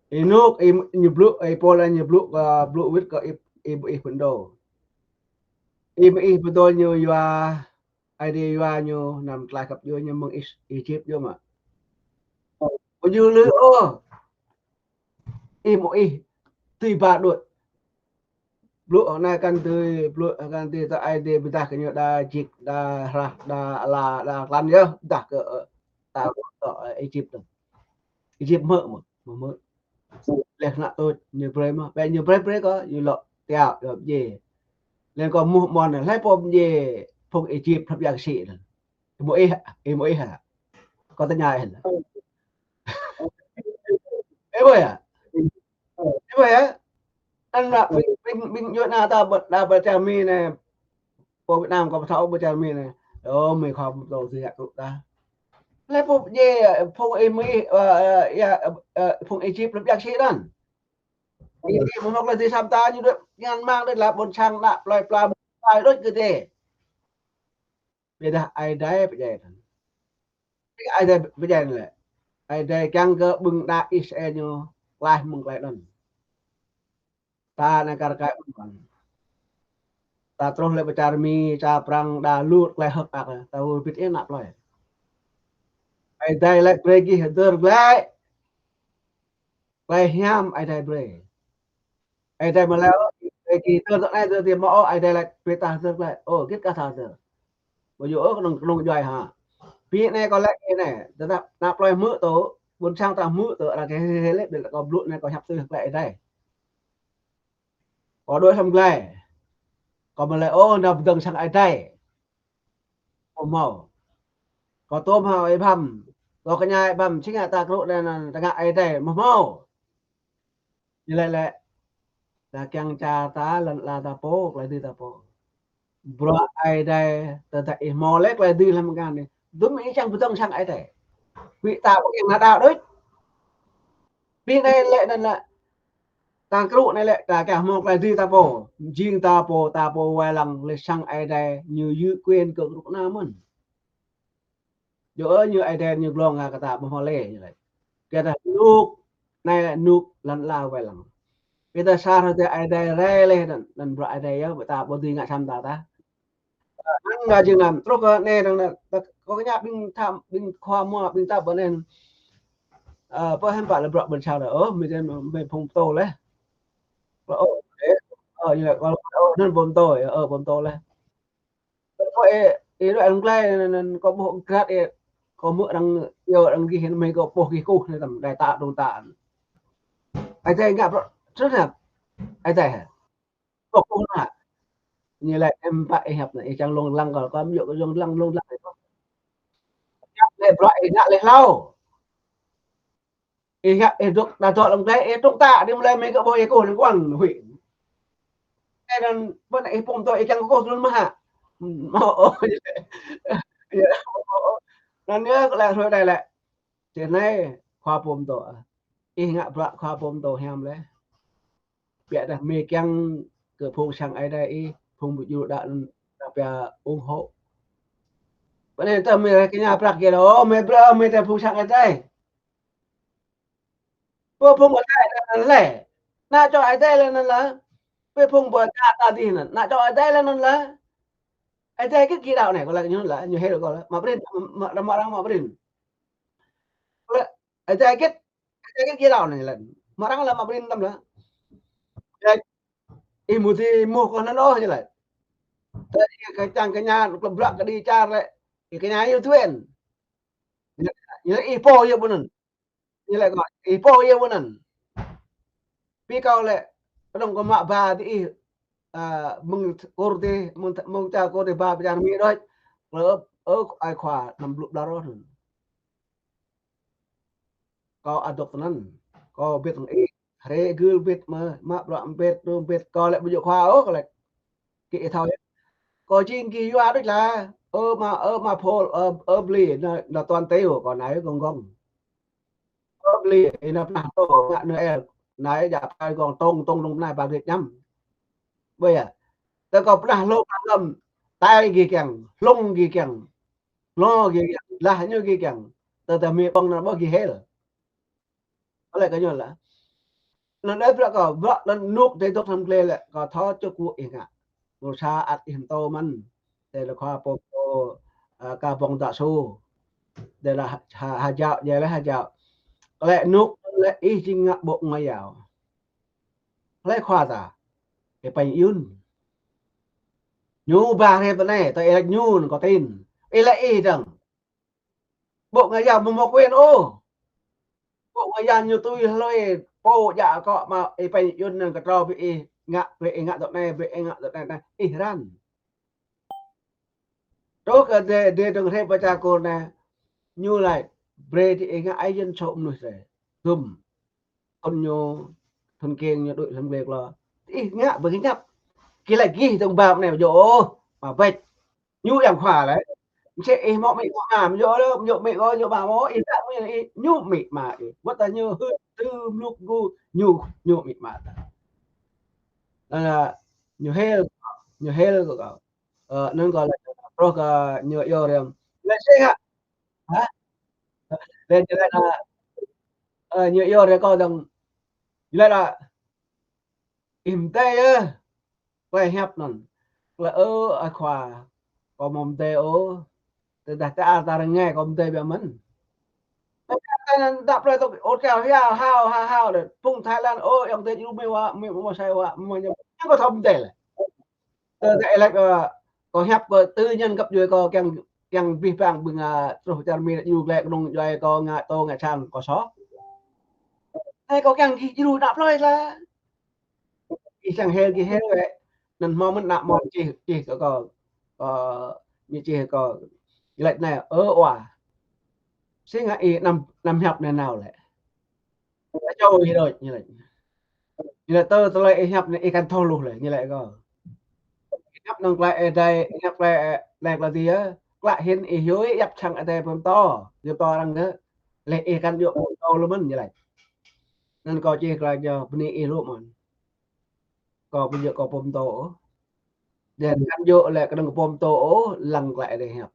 Y-Ênôk, Y-, ñu blŭ, Y-Pôl ñu blŭ kơ, blŭ wĭt kơ Y-, Y-Môis pơdô. Y-Môis pơdô ñu yua, Aê Diê yua ñu anăm tơlơi khăp djơ̆ ñu mơ̆ng Ê-, Êjip djơ̆ mă. Ƀu djơ̆ lĕ ôh. Y-Môis tui ba đuaĭ. Blŭ anai kăn tui, blŭ kăn tui tơ Aê Diê pơdah kơ ñu đa jik, đa hrah, đa ala, đa klăn yơh, pơdah kơ, ơ, ta, tơ, ơ, Êjip tơ. Êjip hmư̆ mơ̆, hmư̆, hmư̆. Laih anŭn tui ñu brơi mơ̆, ƀĕ ñu brơi, brơi kơ, ñu lŏ tiăo, lŏ pơdjai. Laih kơ mŭt mơ̆n, laih pô pơdjai phung Êjip hlăp ia kơsĭ anŭn. Y-Môis, Y-Môis hă? Kâo tơña ih anŭn. Ih ƀuh hă? Ih ƀuh hă? Anŭn lĕ ƀing, ƀing, ƀing djuai ană ta ƀơ-, đa ƀơi čar Mi anai, pô Việt Nam kâo ƀu thâo ƀơi čar Mi anai. Ơ, mơi khua pơtô tui yak rŭ ta. Laih pô pơdjai, phung Y-Môis, ơ, ơ, ia, ơ, ơ, phung Êjip hlăp ia kơsĭ anŭn. Ih, ih, mơ̆ng lĕ tui sam ta ñu đuaĭ ngăn mơ̆ng đuaĭ lăp ƀôn sang đa plơi pla ƀai đôč kơ tê. Ƀiădah Aê Diê pơdjai anŭn. Aê Diê pơdjai anŭn lĕ. Aê Diê kiăng kơ ƀing đa Israel ñu klaih mơ̆ng tơlơi anŭn. Ta anai kar kaĭ ƀơ̆ng. Ta truh lĕ pơ čar Mi, čar Prăng, đa lu tơlơi hơ̆k mơak, ta wơr bĭt ih ană plơi. Aê Diê lĕ brơi gih hơdơr glaĭ. Tơlơi hiam Aê Diê brơi. Aê Diê mă lĕ, ơ, brơi gih hơdơr tơ anai, hơdơr tơ adih mơ̆, ơ, Aê Diê lĕ brơi ta hơdơr glaĭ. Ơ, git kah ta hơdơr. Ƀu djơ̆ ôh kơnơ̆ng, kơnơ̆ng djuai hă. Pi anai kâo laĭ anai, tơdah ană plơi hmư̆ tơ, ƀôn sang ta hmư̆ tơ, arăng kơ hê hê lĕ, ƀiădah kâo blŭ anai kâo hiăp tui glaĭ Aê Diê. Kâo đuaĭ hlăm glai. Kâo mă lĕ, ơ, nao pơdơ̆ng sang Aê Diê. Ƀu hmâo. Kâo tôm hao ih ƀăm. Kâo kơña ih ƀăm, či ngă ta krŭ anai, anŭn ta ngă Aê Diê, ƀu hmâo. Ñu laĭ lĕ, ta kiăng čar ta, lŏn ala ta pô, tơlơi dưi ta pô. Bruă Aê Diê, tơdah ih hmâo lĕ tơlơi dưi hlăm kơnang anai. Dŭm ih čang pơdơ̆ng sang Aê Diê. Huĭ ta ƀu kiăng nao đaŏ đôč. Pi anai lĕ anŭn lĕ. Ta krŭ anai lĕ, ta kiăng hmâo tơlơi dưi ta pô. Jing ta pô, ta pô wai lăng lĕ sang Aê Diê, ñu yua quyền kơ krŭ anai mơ̆n. Djơ̆ ơ ñu Aê Diê ñu glông ngă kơ ta ƀu hmâo lĕ ñu laĭ. Kơ ta nuk, anai lĕ nuk lŏn ala wai lăng. Kơ ta sa hrơi tơ Aê Diê rai lĕ anŭn, anŭn bruă Aê Diê yơh, ƀu ta ƀu dưi ngă sam ta tah. Anŭn đa jing lăm, truh kơ anai dơ̆ng anai, ta, kâo kơña ƀing tham, ƀing khua mua, ƀing ta ƀơi anai. Ơ, pơ hiư̆m pă lĕ bruă ƀôn sang lĕ, ơ, mơi tơ, mơi phung pơtô lĕ. Ơ, ơ, ơ, ñu laĭ, ơ, ơ, anŭn phung pơtô, ơ, phung pơtô lĕ. Kâo ih, ih đuaĭ lăm glai anŭn, anŭn kâo ƀuh grat ih, kâo hmư̆ arăng iâu arăng gih anŭn mơi kâo ƀuh gih kuh anŭn tơm đai ta dong ta. Aê Diê ngă bruă, truh anŭn. Aê Diê hă? Ƀuh kuh anŭn hă? Ñu laĭ hiư̆m pă ih hiăp anŭn, ih čang lông lăng kâo, kâo ƀu djơ̆ kơ lông lăng, lông lăng ih. Hiăp lĕ bruă ih ngă lĕ hlâo. Ih ngă, ih dŏ, ta dŏ lăm glai, ih dŏ ta, đĭ mơlai mơi kơ ƀuh ih kuh anŭn kuan huĭ. Ơ, anŭn, ƀơi anai ih pơtô, ih kiăng kuh tui anŭn mơ̆ hă? Ơ, ơ, ơ. Anŭn yơh, kâo laĭ hrơi anai lĕ. Čih anai, khua pơtô. Ih ngă bruă khua pơtô hiam lĕ. Ƀiădah mơi kiăng kơ phung sang Aê Diê ih, phung ƀu djru đaŏ anŭn, ta pia ủng hộ. Ƀơi anai tơ mơi rai kơña prăk kơ lĕ, ơ, mơi bruă, mơi tơ phung sang Aê Diê. Pơ phung Aê Diê anŭn lĕ. Ană čô Aê Diê lĕ anŭn lĕ. Pơ phung ƀơi čar ta adih anŭn. Ană čô Aê Diê lĕ anŭn lĕ. Aê Diê kơ gih đaŏ anai, kâo laĭ ñu lĕ, ñu hil kâo lĕ. Mă prin, mă, mă, mă arăng mă prin. Kâo laĭ, Aê Diê kơ, Aê Diê kơ gih đaŏ anai lĕ. Mă arăng lĕ mă prin tơm lĕ. Ih mơ̆ tui mơ̆ kâo anŭn ôh ñu laĭ. Tơ ih kơ čang kơña, klơ̆ blă kơ đĭ čar lĕ. Ih kơña yua tuen. Ñu laĭ ih pô yua ƀu anŭn. Ñu laĭ kơ ih pô yua ƀu anŭn. Pi kâo lĕ, kơnơ̆ng kâo mă ba tơ ih, ơ, mơ̆ng kur tơ, mơ̆ng, mơ̆ng čar kur tơ ba pơ čar Mi đôč. Kơ ơ, ơ, ai khua anăm blŭ bla rô anŭn. Kâo adôk tơnăn. Kâo bĭt hăng ih. Hrĕ gưl bĭt mơ̆, mă bruă bĭt, rơm bĭt, kâo lĕ ƀu djơ̆ khua ôh, kâo lĕ. Kơ ih thâo yơh. Kâo jing gih yua đôč lah. Ơ mă, ơ mă Pôl, ơ, ơ Bli, nao, nao tuan têu, kâo nao gong gong. Ơ Bli, ih nao pơnah tô, ngă Noel, nao djă pơkai gong tông, tông rông nao ba gĕt ñăm. Ƀơi yơh. Tơ kâo pơnah hlông lăm, tai gih kiăng, hlông gih kiăng, hlo gih kiăng, lah ñu gih kiăng. Tơdah mĕ ƀơ̆ng nao ƀơ̆ gih hel. Kâo lĕ kơ ñu lah. Anŭn đơi bruă kâo, bruă anŭn nuk dêh dŏ hlăm glai lĕ, kâo thâo čŭk gŭ ih ngă. Mơ̆ sa ăt ih pơtô mơ̆n. Tơ lĕ khua pô pô, a, ka ƀơ̆ng dă su. Dêh lah ha, ha jao, dêh lah ha jao. Kâo lĕ nuk, lĕ ih jing ngă bộ ngoại giao. Hlơi khua ta? Ih Peng Yun. Ñu ba hrĕ tơ anai, tơ ih lĕ ñu anŭn kâo tin. Ih lĕ ih dơ̆ng. Bộ ngoại giao ƀu hmâo quyền ôh. Bộ ngoại giao ñu tui hlơi pô djă akŏ mă ih Peng Yun anŭn kơtrâo brơi ih ngă, brơi ih ngă dŏ anai, brơi ih ngă dŏ anai, anai. Ih răn. Truh kơ dêh, dêh dơ̆ng hrĕ pơ čar Kur anai. Ñu laĭ, brơi tơ ih ngă ai dân số mơnuih tơ. Dŭm. Thŭn ñu, thŭn kiăng ñu đuaĭ hlăm glai klâo. Ih ngă ƀơi gih ñăp. Gih laĭ gih dơ̆ng ba anai ƀu djơ̆ ôh. Mă bĕč. Ñu yang khua lĕ. Msĕ ih mŏ amĭ mŏ ama, ƀu djơ̆ lĕ, ƀu djơ̆ amĭ kâo, ƀu djơ̆ ama ôh, ih ngă mơ̆ ih, ñu amĭ ama ih. Wơ̆t tơ ñu hưt, tŭ mluk gŭ, ñu, ñu amĭ ama ta. Anŭn lah, ñu hel, ñu hel kơ kâo. Ơ, anŭn kâo laĭ, truh kơ ñu iâu rĭm. Laĭ sĭ hă? Hă? Laĭ, laĭ lah, ơ, ñu iâu rĭm kâo dơ̆ng. Laĭ lah, ih pơdơi yơh. Klei hiăp anŭn. Klei ơ, ơ khua. Kâo ƀu pơdơi ôh. Tơdah tơ ar ta rơngai kâo pơdơi biă mơ̆n. Tơ anŭn dăp plei tŏ ôh kâo hiao, hao, hao, hao đơi. Phung Thái Lan, ơ, ayŏng adơi djru mơi wa, mơi, mơi sai wa, mơi ñu. Ñu kâo thâo pơdơi lĕ. Tơ, tơ ih laĭ, ơ, kâo hiăp kơ tư nhân găp djuai kâo kiăng, kiăng abih bang ƀing, a, truh čar Mi djru glaĭ kơnung djuai kâo ngă tô ngă sang kâo soh. Anai kâo kiăng gih djru dăp plei lah. Ih čang hel gih hel wĕ. Anŭn hmâo mơ̆n ană mon čih, čih kơ kâo. Ơ, ñu čih kơ kâo. Laĭ anai, ơ wa. Sĭt ngă ih anăm, anăm hiăp anai nao lĕ. Čô ih đôč, ñu laĭ. Ñu laĭ tơ tơlơi ih hiăp anai ih kăn thâo hluh lĕ, ñu laĭ kơ kâo. Ih hiăp anŭn klei ih dai, ih hiăp klei ih dai klei dih yơh. Klă hĭn ih yui yap čang adai pơtô. Yap pơtô arăng yơh. Lĕ ih kăn djơ̆ pơtô lu mơ̆n, ñu laĭ. Anŭn kâo čih klei ñu bơni ih lu mơ̆n. Kâo ƀu djơ̆ kâo pơtô ôh. Dêh kăn djơ̆ lĕ kơnơ̆ng kâo pơtô ôh, lăng klei ih dai hiăp.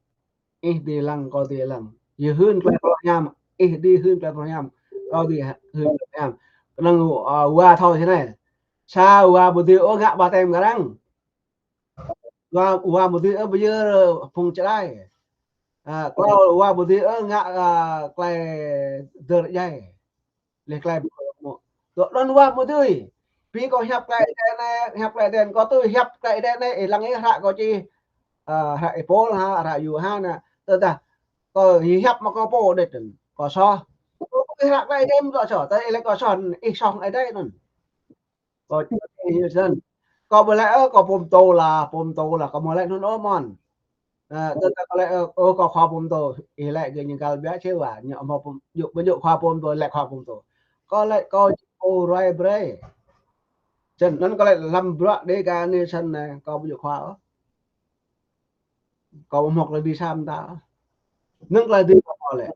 Ih dưi lăng, kâo dưi lăng. Ih hưn klei pơhiăp, ih dưi hưn klei pơhiăp. Kâo dưi hưn klei pơhiăp. Kơnơ̆ng, a, wa thâo sĭ anai. Sa wa ƀu dưi ôh ngă ba tem kơ arăng. Wa, wa ƀu dưi ôh ƀu djơ̆ phung čơđai. A, klâo wa ƀu dưi ôh ngă, a, klei dơr djai. Leh klei ƀu mơ̆. Dŏ anŭn wa ƀu dưi. Pi kâo hiăp klei Ơi Adai anai, hiăp klei Ơi Adai anai, kâo tui hiăp klei Ơi Adai anai, ih lăng ih hră kâo čih, a, hră ih Pôl hă, hră Yôhan hă. Tơdah kâo hiăp mă kâo pô đĕt anŭn, kâo soh. Kâo tui hră klei Ơi Adai mơ̆ kâo soh, tơdah ih laĭ kâo soh, ih soh Ơi Adai anŭn. Kâo čih ih ñu sĭt. Kâo ƀu laĭ, ơ, kâo pơtô lah, pơtô lah, kâo ƀu laĭ anŭn ôh mơ̆n. Ơ, tơdah kâo laĭ, ơ, ơ, kâo khua pơtô, ih laĭ gơñu găl biă čih wa, ñu hmâo pơm-, djơ̆, ƀu djơ̆ khua pơtô, laĭ khua pơtô. Kâo laĭ kâo či pô ruai brơi. Sĭt, anŭn kâo laĭ lăm bruă Dega Nation anai, kâo ƀu djơ̆ khua ôh. Kâo ƀu hmâo klei dưi sa mơta ôh. Anŭn klei dưi kâo hmâo lĕ.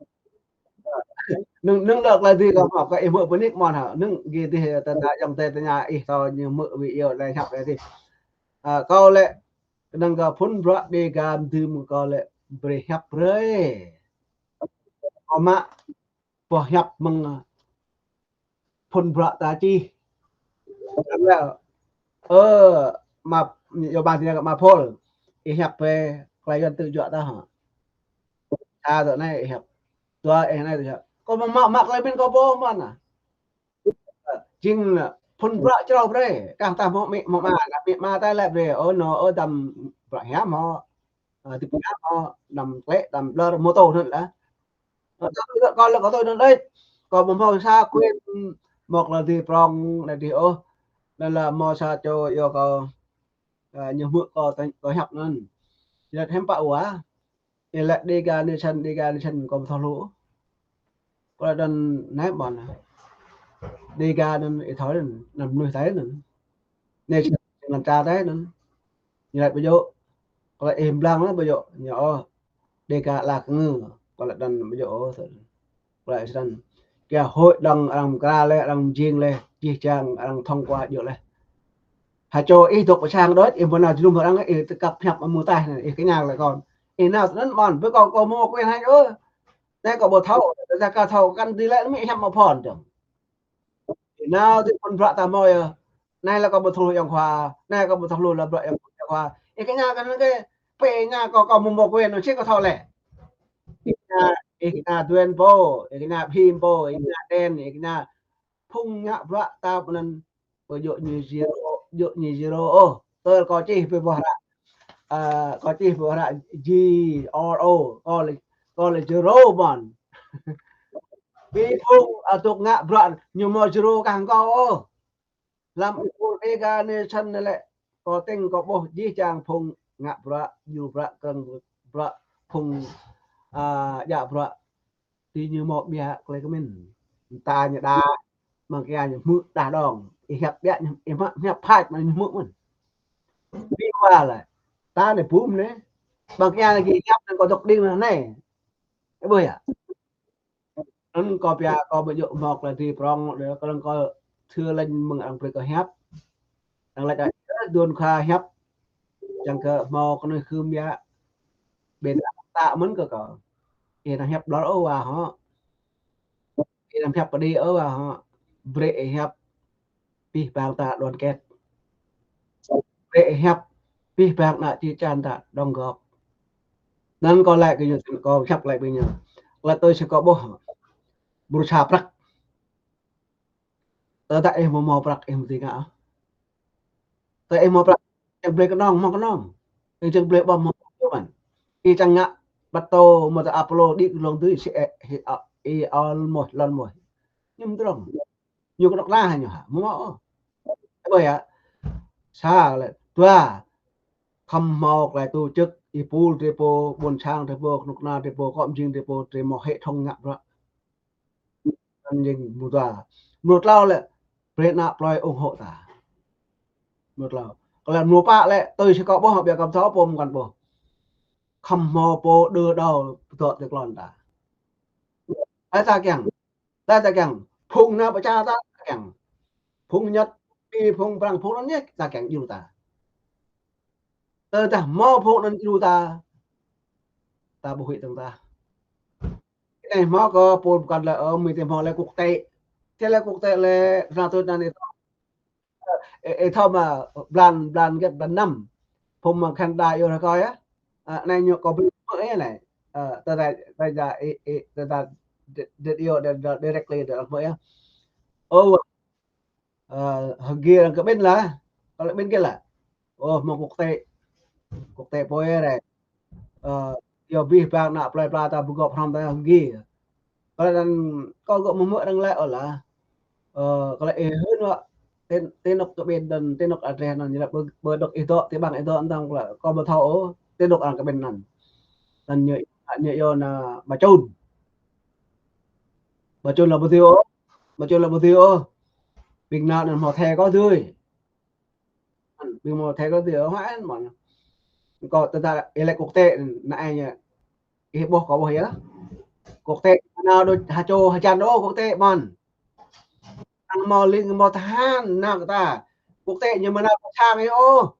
Anŭn, anŭn lĕ klei dưi kâo hmâo, kâo ih hmư̆ pơnik mơ̆n hă. Anŭn gih dih tơdah ayŏng adơi tơña ih thâo ñu hmư̆ video anai hiăp anai dih. A, kâo lĕ, kơnơ̆ng kơ phun bruă Dega mơdưm kâo lĕ brơi hiăp brơi. Kâo mă boh hiăp mơ̆ng, a, phun bruă ta čih. Kâo lĕ, ơ, mă, yua ba tơña kơ mă Pôl, ih hiăp brơi klei Yuan tŭ juă ta hă. Sa dŏ anai ih hiăp. Dua ih anai tŭ juă. Kâo mă, mă, mă klei pơmĭn kâo pô mơ̆n ah. Jing phun bruă črâo brơi. Kah ta hmâo amĭ, hmâo ama, amĭ ama ta lĕ brơi. Ơ, nô, ơ, dăm bruă hiam hŏ. Ơ, tip hiam hŏ. Dăm klĕ, dăm ƀlŏr, mô tô anŭn lah. Ơ, ta tui kâo lĕ kâo tui anŭn đôč. Kâo ƀu hmâo sa quyền hmâo klei dưi prŏng anai dih ôh. Anŭn lah hmâo sa čô yua kâo, ơ, ñu hmư̆ kâo, kâo hiăp anŭn. Jơlan hiam pă wa. Ih laĭ Dega Nation, Dega Nation kâo ƀu thâo hluh. Kâo laĭ đon nai ƀon. Dega anŭn ih thâo anŭn, anŭn mơnuih Thái anŭn. Anai čih lăn čar Thái anŭn. Ñu laĭ ƀu djơ̆. Kâo laĭ ih blang laih ƀu djơ̆. Ñu ôh. Dega ala kơ ngư. Kâo laĭ đon ƀu djơ̆ ôh. Kâo laĭ snăn. Kơ hội đồng arăng mơkra laih, arăng mơjing laih, jih jang arăng thông qua djơ̆ laih. Ha čô ih dŏ pơ sang đôč, ih ƀu nao jơnum arăng, ih tơkăp hiăp amăng mơtaih anai, ih kơña laĭ kâo. Ih nao anŭn ƀon, ƀơi kâo, kâo mơ̆ quên hai ôh. Anai kâo ƀu thâo, tơdah kâo thâo kăn dưi laĭ mơ̆ hiăp mă phôn dơ̆ng. Ih nao dưi phŭn bruă ta mơ̆ yơh. Anai lĕ kâo ƀu thâo hluh ayŏng khua, anai kâo ƀu thâo hluh lă bruă ayŏng khua. Ih kơña kăn kơ, pĕ ña kâo, kâo mơ̆ mơ̆ quên, anŭn sĭt kâo thâo lĕ. Ih kơña, ih kơña Duen pô, ih kơña Phim pô, ih kơña Đen, ih kơña phung ngă bruă ta pơ anŭn. Ƀu djơ̆ ñu zero, djơ̆ ñu zero ôh. Tơl kâo čih pơ boh hră. Ơ, kâo čih pơ boh hră G R O, kâo lĕ, kâo lĕ zero ƀon. Pi phung adŏ ngă bruă ñu mơ̆ zero kah kâo ôh. Lăm ih pul Dega anai snăn lĕ, kâo tĭng kâo ƀuh jih jang phung ngă bruă, djru bruă, krơ̆ng bruă, phung, ơ, djă bruă. Ti ñu mơ̆ biă klei kơ mĭn. Mơta ñu đa, mơ̆ng kia ñu hmư̆ đah đong. Ih hiăp biă ñu, ih mă hiăp phač mă ñu hmư̆ mơ̆n. Pi wa lĕ. Ta anai bum anai. Mơ̆ng kia anai gih hiăp anŭn kâo dŏ đing anai. Ih ƀuh yơh. Anŭn kâo biă kâo ƀu djơ̆ mơ̆ klei dưi prŏng, kâo lăng kâo thâo lĕ mơ̆ng arăng brơi kâo hiăp. Arăng laĭ kâo, ơ, đon khua hiăp. Čang kơ mơ̆ kơ anai khưm biă. Ƀing ta mơ̆n kơ kâo. Ih nao hiăp ƀlŏr ôh wa hŏ. Ih nao hiăp pơđĭ ôh wa hŏ. Brơi ih hiăp pih bang ta đoàn kết. Brơi ih hiăp pih bang ană čư̆ čan ta đóng góp. Anŭn kâo laĭ kơ ñu, kâo hiăp laĭ ƀing ñu. Laĭ tui si kâo ƀuh. Ƀru sa prăk. Tơdah ih mơ̆ mơ̆ prăk ih mơ̆ dưi ngă. Tơ ih mơ̆ prăk, čang blơi kơnong, mơ̆ kơnong. Ih čang blơi ƀơ̆ng, mơ̆ ƀơ̆ng. Ih čang ngă ƀă tô, mơ̆ tơ Apollo đĭ kơ lông tui, si, ih, ih, ih, ol mơ̆, lŏn mơ̆. Ñu mơ̆ tơdrong. Ñu kơnơ̆k nah ñu hă, mơ̆ mơ̆ ôh. Ƀơi yơh. Sa lĕ, dua. Khŏm hmâo klei tổ chức, ih pul drơi pô, ƀôn sang drơi pô, kơnuk kơna drơi pô, kŏ mơjing drơi pô, drơi mơ̆ hệ thống ngă bruă. Anŭn jing mrô dua. Mrô tlâo lĕ, brơi ană plơi ủng hộ ta. Mrô tlâo. Kơ lĕ mrô pă lĕ, tui si kâo ƀuh, biă kơ thâo pô mơkăn ƀuh. Khŏm hmâo pô đơ đao pơdŏ tơklon ta. Ai ta kiăng. Ta ta kiăng. Phung nao pơčah ta ta kiăng. Phung Nhật, Phi, phung Prăng, phung anŭn yơh ta kiăng djru ta. Tơdah mơ̆ phung anŭn djru ta. Ta ƀu huĭ tơ̆ng ta. Anai hmâo kơ pô pơkŏn lĕ, ơ, mơi tơ hmâo lĕ quốc tế. Tơ lĕ quốc tế lĕ, ră tui anŭn ih thâo. Ơ, ih, ih thâo mơ̆ blan, blan hơget, blan năm. Phung mơ̆ng Canada iâu ră kâo yơh. Ơ, anai ñu kâo brơi mơ̆ yơh anai. Ơ, tơdah, tơdah, ih, ih, tơdah, di-, di-, iâu, di-, di-, directly, di-, mơ̆ yơh. Ơ, Ơ, hơgi arăng kơ ƀing lah, kơ lĕ ƀing kơ lah. Ơ, hmâo quốc tế. Quốc tế pô yơh rĕ. Ơ, yua abih bang ană plơi pla ta pơgop hrŏm ta hơgi. Kơ lĕ anŭn kâo gơ̆ mơ̆ mơ̆ arăng laĭ ôh lah. Ơ, kơ lĕ ih hưn wă. Tơ-, tơnŭk kơ ƀing anŭn, tơnŭk adreh anŭn, ñu laĭ ƀơ-, ƀơ dŏ ih dŏ, tơ ƀăng ih dŏ, anŭn tơ̆ng kơ lĕ kâo ƀu thâo ôh. Tơnŭk arăng kơ ƀing anŭn. Anŭn ñu, ñu yua ană Ba Chun. Ba Chun lah ƀu dưi ôh. Ba Chun lah ƀu dưi ôh. Ƀing anŭn anŭn hmâo thẻ kâo dưi. Ƀing hmâo thẻ kâo dưi ôh, hơan mơ̆n. Kâo tơdah ih laĭ quốc tế anai ñu. Ih ƀuh kâo ƀuh yơh. Quốc tế nao đôč ha čô ha čan ôh quốc tế mơ̆n. Arăng hmâo link hmâo tơhan nao kơ ta. Quốc tế ñu mơ̆ nao pơ sang ih ôh.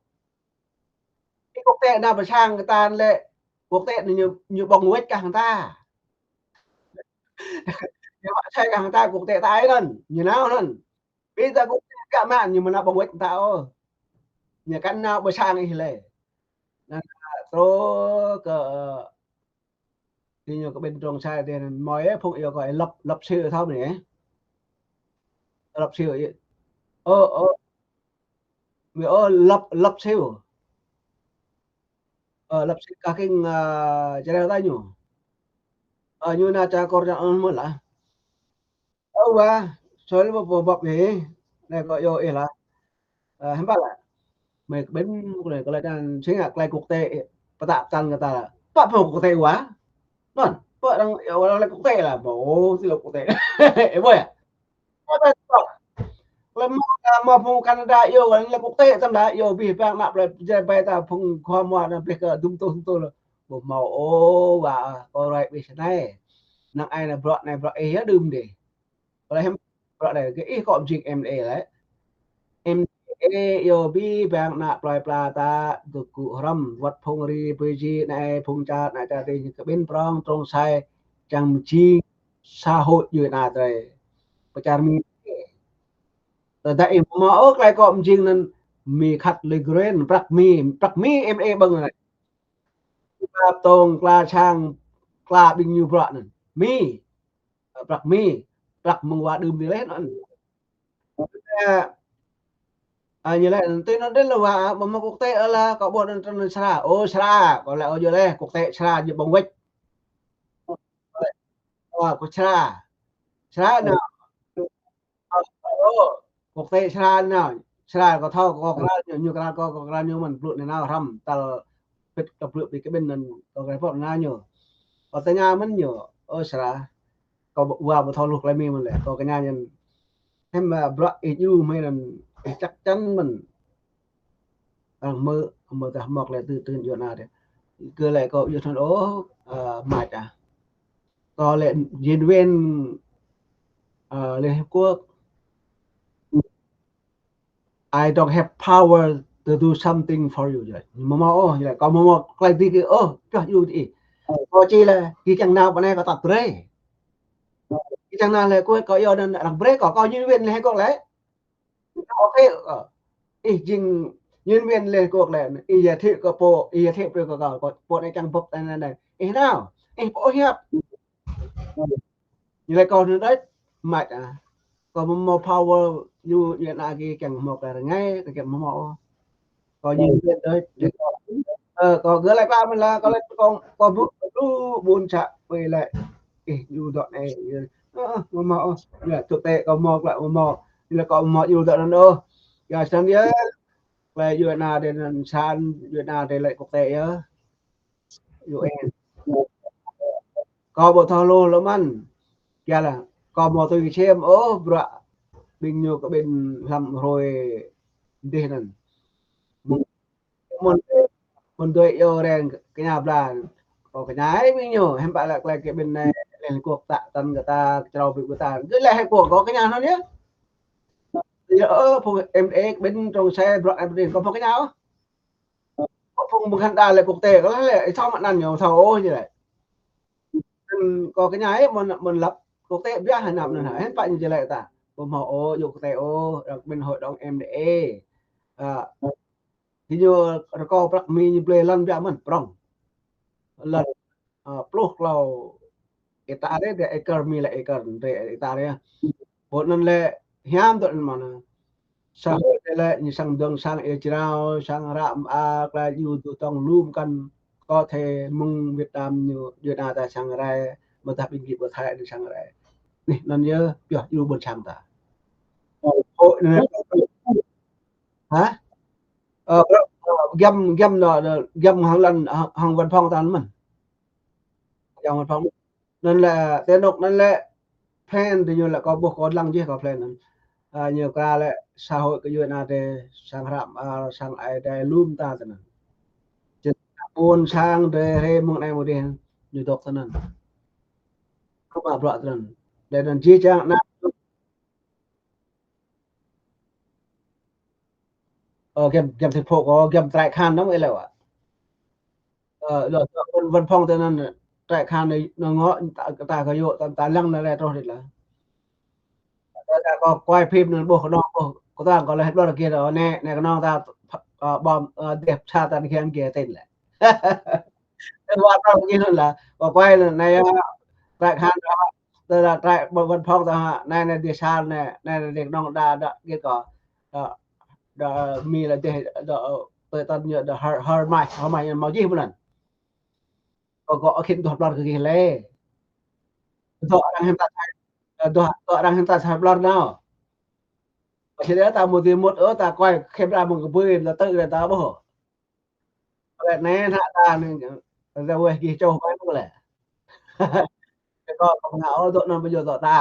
Ih quốc tế nao pơ sang kơ ta lĕ quốc tế ñu, ñu ƀơ̆ng wĕč kah hăng ta. Ñu mă sai kah hăng ta quốc tế ta ai anŭn, ñu nao anŭn. Ƀing ta quốc tế biă mă ñu mơ̆ nao ƀơ̆ng wĕč ta ôh. Ñu kăn nao pơ sang ih lĕ. Anŭn truh kơ, ơ, ti ñu kơ ƀing trong sai tơ anŭn mơi ơ phung iâu kơ ih lăp, lăp siu thâo anai. Lăp siu ih. Ơ, ơ. Mơi ơ lăp, lăp siu. Ơ, lăp siu kah king, ơ, čơreo ta ñu. Ơ, ñu nao ča kor ča anŭn mơ̆ lah. Ơ wa, soi lĕ ƀơ̆p ƀơ̆p ih. Anai kâo iâu ih lah. Ơ, hiư̆m pă lah. Mơi kơ ƀing kơ lĕ, kơ lĕ anŭn sing ngă klei quốc tế, pơtă pơtăn kơ ta lah. Pă phung quốc tế wa. Anŭn. Pơ arăng, ơ, arăng lĕ quốc tế lah, mơ̆, ơ, tui lĕ quốc tế. Ơ, ƀuh yơh. Lĕ mơ̆, ơ, mơ̆ phung Canada, ơ, arăng lĕ quốc tế, tơdah, ơ, abih bang ană plơi, jai ƀai ta phung khua mua ană plơi kơ dum tuh, dum tuh lah. Ƀuh mơ̆, ơ, wa, kơ rai ƀing anai. Năng ai ană bruă anai bruă ih yơh đưm dih. Kơ lĕ hiam bruă anai, kơ ih kơ mơjing M D A lĕ. M D A, ơ, abih bang ană plơi pla ta, tơgŭ hrŏm, wơ̆t phung ri, pui ji, anai, phung čar, anai čar ti, kơ ƀing prong, trong sai, čang mơjing, xã hội djuai ană drơi. Pơ čar Mi. Tơdah ih mơ̆ ôh, tơlơi kơ mơjing anŭn, Mi khăt lĕ gruen, prăk Mi, prăk Mi M A ƀơ̆ng anai. Kla tong, kla čang, kla ƀing ñu bruă anŭn. Mi. Ơ, prăk Mi, prăk mơ̆ng wa đưm dih leh anŭn. Ơ, ơ, ñu lĕ, tui anŭn dih lah wa, mơ̆ mơ̆ quốc tế ơ lah, kơ ƀuh anŭn trăn anŭn sra. Ơ, sra, kơ lĕ ơ yơh leh, quốc tế sra, yơh ƀơ̆ng wĕč. Ơ, kơ sra. Sra anŭn. Ơ, ơ, quốc tế sra anŭn. Sra kơ thâo, kơ kral ñu, ñu kral kơ, kơ kral ñu mơ̆n, blŭ anai nao hrăm, tal pĭt kơ blŭ ƀing kơ ƀing anŭn, kơ kral pŏk anŭn ñu. Kơ tơña mơ̆n ñu, ơ, sra. Kơ wa ƀu thâo hluh tơlơi Mi mơ̆n lĕ, kơ kơ ñu anŭn. Hiam, ơ, bruă ih djru mơ̆n anŭn, ih chắc chắn mơ̆n. Arăng mơ̆, mơ̆ tah mơ̆ lĕ tui, tui djuai ană dih. Kơ lĕ kơ djuai ană, ơ, ơ, mač ah. Kơ lĕ nhân viên, ơ, Liên Hiệp Quốc. I don't have power to do something for you. Mơ̆ mơ̆ ôh, kơ mơ̆ mơ̆ tơlơi dih kơ, ơ, kơ djru dih. Kơ či lĕ, kơ kiăng nao pơ anai kơ tăp brơi. Kơ kiăng nao lĕ kơ, kơ yua anŭn arăng brơi kơ, kơ nhân viên Liên Hiệp Quốc lĕ. Ôkê, ơ. Ih jing nhân viên Liên Hợp Quốc lĕ, ih giới thiệu kơ pô, ih giới thiệu kơ kâo, kơ pô anai čang bưp anai anai. Ih nao, ih pô hiăp. Ñu lĕ kơ anŭn đôč, mač ah. Kơ mơ̆ mơ̆ power, ñu, ñu ană kơ kiăng mơ̆ kơ rơngai, kơ kiăng mơ̆ mơ̆. Kơ ñu đôč, đôč. Ơ, kơ gơ̆ lĕ pă mơ̆n lah, kơ lĕ kơ, kơ ƀu, ƀu, ƀun čă, ƀu lĕ. Ih, ñu dŏ anai, ơ, mơ̆ mơ̆, ơ, yơh, thực tế kơ mơ̆, kơ lĕ mơ̆, yơh, kơ mơ̆, ñu dŏ anŭn, ơ. Yơh, snăn yơh, kơ lĕ djuai ană dih anŭn săn, djuai ană dih lĕ quốc tế yơh. U N. Kơ ƀu thâo hluh lơ̆m mơ̆n. Kiăng lah, kơ mơ̆ tui kơčem, ơ, bruă ƀing ñu kơ ƀing hlăm hrơi dih anŭn. Mơ̆n, mơ̆n dui yơh reng kơ ñu blan. Kơ kơ ñu ai ƀing ñu, hiư̆m pă lĕ tơlơi kơ ƀing anai, Liên Hợp Quốc tă tăn kơ ta, kơčrâo ƀing kơ ta. Gơ̆ lĕ Liên Hợp Quốc, kơ kơ ñu anŭn yơh. Yơh, ơ, phung M D A, ƀing trong sai, bruă ai ƀing, kơ phung kơ ñu. Kơ phung ƀing Canada lĕ quốc tế, kơ lĕ, ih thâo mă anăn ñu, thâo ôh ñu lĕ. Kơ kơ ñu ai, mơ̆n, mơ̆n lăp, quốc tế biă hă anăp anŭn hă, hiư̆m pă ñu jơlĕ ta. Kơ mơ̆ ôh, yua quốc tế ôh, ră ƀing hội đồng M D A. Ơ, Thì ñu rơkâo prăk Mi ñu blơi lŏn biă mơ̆n, prŏng. Lŏn, ơ, pluh klâo hectare dih, acre Mi lĕ acre, drơi hectare yơh. Pô anŭn lĕ hiam tui anŭn mơ̆n. Xã hội dih lĕ ñu sang dơ̆ng sang ia jrao, sang hră mơar, kơ lĕ ñu tŭ tong lum kăn có thể mơ̆ng Việt Nam ñu, Việt Nam ta sang rai, mơ̆ tah ƀing gih ƀu Thái ñu sang rai. Anih, anŭn yơh, pioh djru ƀôn sang ta. Hội anai Hả? Ơ, ơ, giăm, giăm anŭn, anŭn, giăm hăng lŏn, hăng, hăng văn phòng ta anŭn mơ̆n. Giăm văn phòng. Anŭn lĕ, tơ anŭn anŭn lĕ, plan tơ ñu lĕ kơ ƀuh kơ lăng jih kơ plan anŭn. Ơ, ñu kra lĕ xã hội kơ djuai ană dih, sang hră mơar, ơ, sang ai dih lum ta tơ anŭn. Čơ ƀôn sang dih rai mơ̆ng anai mơ̆ng dih, ñu dŏ tơ anŭn. Kơ mă bruă tơ anŭn. Dih anŭn jih jang anŭn Ơ, giăm, giăm thành phố kơ, giăm trại Khan anŭn ih lĕ wă. Ơ, lŏ, lŏ, văn, văn phòng tơ anŭn trại Khan anai, anŭn ngŏ, ta, ta kơ yua, ta, ta lăng anŭn lĕ truh đĭ lah. Ta, ta kơ quay phim anŭn ƀuh kơnơ̆ng, ƀuh, kơ ta kơ lĕ hết ƀlŏr kơ ta, anai, anai kơnơ̆ng ta, ơ, bom, ơ, dep sa ta anai kiăng kiăng tin lĕ. Ơ, wa ta kơ anŭn lah, kơ quay anŭn anai, ơ, trại Khan anŭn, tơ anŭn trại văn, văn phòng ta, anai, anai dih sa anai, anai, anai dih kơnơ̆ng đa, đa, kiăng kơ, đa, đa Mi lĕ dih, đa, tơ tăn ñu, đa hơr, hơr mai, hơr mai ñu mơ̆ jih ƀu anŭn. Kơ, kơ khĭn tŭ ƀlŏr kơ gih lĕ. Tŭ arăng hiư̆m ta, tŭ, tŭ arăng hiư̆m ta sa ƀlŏr nao. Ơ, či lĕ ta mŭt dih mŭt, ơ, ta quay camera mơ̆ng kơ ƀơi, ta tơ̆ lĕ ta ƀuh. Lĕ anai hă ta anai, ta weh gih čoh ƀai mơ̆ lĕ. Kơ kâo kâo ngă ôh dŏ anŭn ƀu djơ̆ dŏ ta.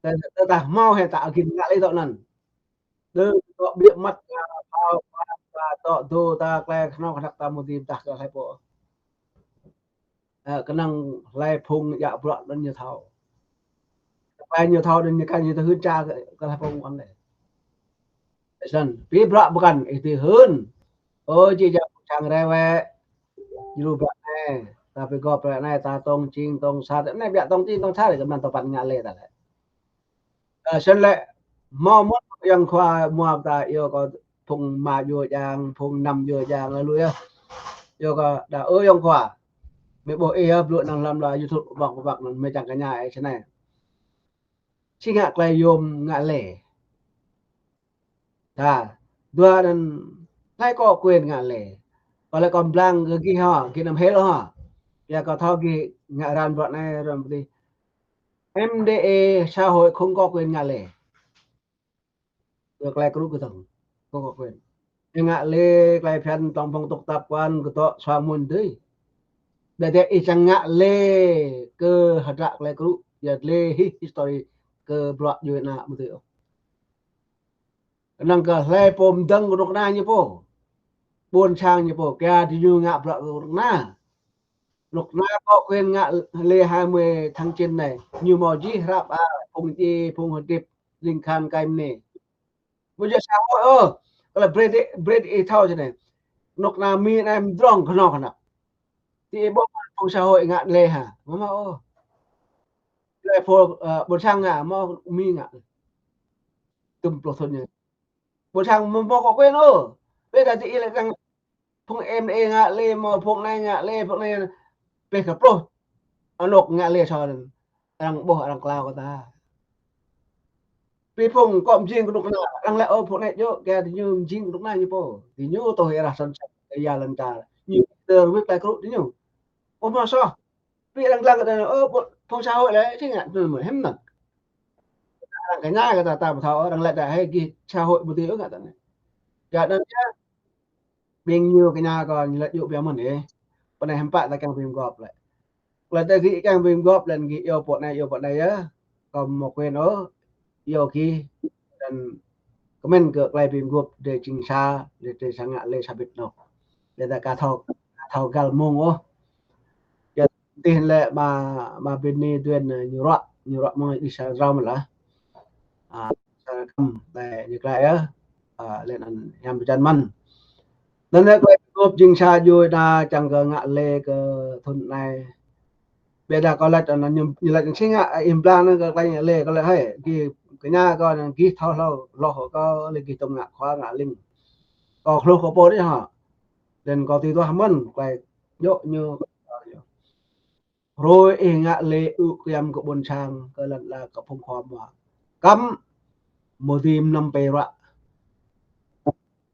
Tơ, tơ ta hmâo hĕ ta agin ngă lĕ dŏ anŭn. Đơ dŏ biă măt ta phao ta dŏ dŏ ta klĕ khnâo khnăk ta mơ̆ tim ta kơ hlơi pô. Ơ, kơnơ̆ng hlơi phung djă bruă anŭn ñu thâo. Tơpai ñu thâo anŭn ñu kăn ñu tơ hưn ča kơ, kơ hlơi phung anŭn lĕ. Snăn, pĭ bruă ƀu kăn, ih tui hưn. Ơ, či djă sang rai wĕ. Ñu lu bruă anai, ta pĭ gŏp bruă anai, ta tong čing, tong sat. Anai biă tong čing, tong sat, kơ mlan tơpăn ngă lĕ ta lĕ. Ơ, snăn lĕ, hmâo mơ̆n yang khua mua ta, yua kơ phung ma yua yang, phung năm yua yang, lalu yơh. Yua kơ đa ơ yang khua. Mĕ ƀuh ih yơh, blŭ năng lăm la YouTube ƀơ̆k ƀơ̆k năng mĕ čang kơ ña ih snei. Či ngă klei yôm ngă lĕ. Ta, dua anŭn, hlơi kơ quyền ngă lĕ. Kơ lĕ kơ blang kơ gih hă, gih năm hel hă. Yua kơ thâo gih ngă ran bruă anai, ran bruă adih. M D A xã hội không có quyền ngă lĕ. Yua klei kru kơ tơ̆ng, không có quyền. Ih ngă lĕ klei phiăn tong phong tục tập quán kơ tŏ suang mŭn tui. Đa đa ih čang ngă lĕ kơ hơdră klei kru, yua lĕ hĭ history kơ bruă djuai ană mơ̆ tui ôh. Kơnơ̆ng kơ hlơi pô mdơ̆ng kơ rơnŭk rơna ñu pô. Ƀôn sang ñu pô, kơ diñu ngă bruă kơ rơnŭk rơna. Rơnŭk rơna có quyền ngă lĕ hai mươi tháng chín anai. Ñu hmâo jih hrăp a, phung dji, phung hơdip, ling khan kai mơnê. Ƀu djơ̆ xã hội ôh. Kơ lĕ brei đĭ, brei đĭ ih thâo čơnai. Rơnŭk rơna Mi anai mdrŏng kơnơ̆ng kơnăk. Ti ƀuh phung xã hội ngă lĕ hă. Mơ̆ mơ̆ ôh. Lĕ phô, ơ, ƀôn sang ngă, mơ̆ Mi ngă. Tơm pluh thŭn ñu. Ƀôn sang mơ̆ mơ̆ có quyền ôh. Bĕ ta ti ih lĕ kăng phung M D A ngă lĕ, mơ̆ phung anai ngă lĕ, phung anai. Bĕ kơ pluh. Anŏk ngă lĕ sô anŭn. Arăng ƀuh arăng klao kơ ta. Pĭ phung kơ mjing kơnuk kơna, arăng lĕ ơ phung anai djơ̆, kơ diñu mjing kơnuk kơna ñu pô. Diñu tŏ ih rah săn săn, ih yua lăn čar. Ñu tơ wĭt klei kru diñu. Ơ mơ̆ soh. Pĭ arăng lăng kơ ta, ơ, phung xã hội lĕ, či ngă tơl mơ̆ hiư̆m năk. Arăng kơ ña kơ ta, ta ƀu thâo, arăng lĕ ta, hei, gih xã hội ƀu tui ôh ngă ta anai. Yua anŭn yơh, ƀing ñu kơ ña kơ ñu lĕ djơ̆ biă mơ̆n ih. Pơ anai hơmpă ta kiăng pĭm gŏp lĕ. Klei ta gih kiăng pĭm gŏp lĕ gih iâu pô anai, iâu pô anai yơh. Kâo mơ̆ quyền ôh, iâu gih. Anŭn kơmĕn kơ klei pĭm gŏp drei jing sa, drei, drei sa ngă lĕ sa bĭt anŏ. Drei ta ka thâo, ka thâo găl mông ôh. Yua tih lĕ ma, ma Bini Duen ñu ruă, ñu ruă mơ̆ng đĭ sa drao mơ̆n lah. A, sa kăm, tơlơi ñu klei yơh. A, lĕ anŭn hiam pơčan mơ̆n. Anŭn lĕ klei pĭm gŏp jing sa djuai ană čang kơ ngă lĕ kơ thŭn anai. Ƀiădah kâo laĭ anŭn ñu, ñu laĭ anŭn či ngă, a, im blang anŭn kơ klei ngă lĕ, kâo laĭ hơi, gih kơ ña kâo anŭn gih thâo hlâo, hloh kâo lĕ gih tŏm ngă khua ngă ling. Kâo hloh kơ pô đĭ hă. Lĕ kâo tui duah mơ̆n, klei djơ̆ ñu. Hrơi ih ngă lĕ ư kiăm kơ ƀôn sang, kơ lăn ala kơ phung khua mua. Kăm mơ̆ dưi mơnăm pĕ ruă.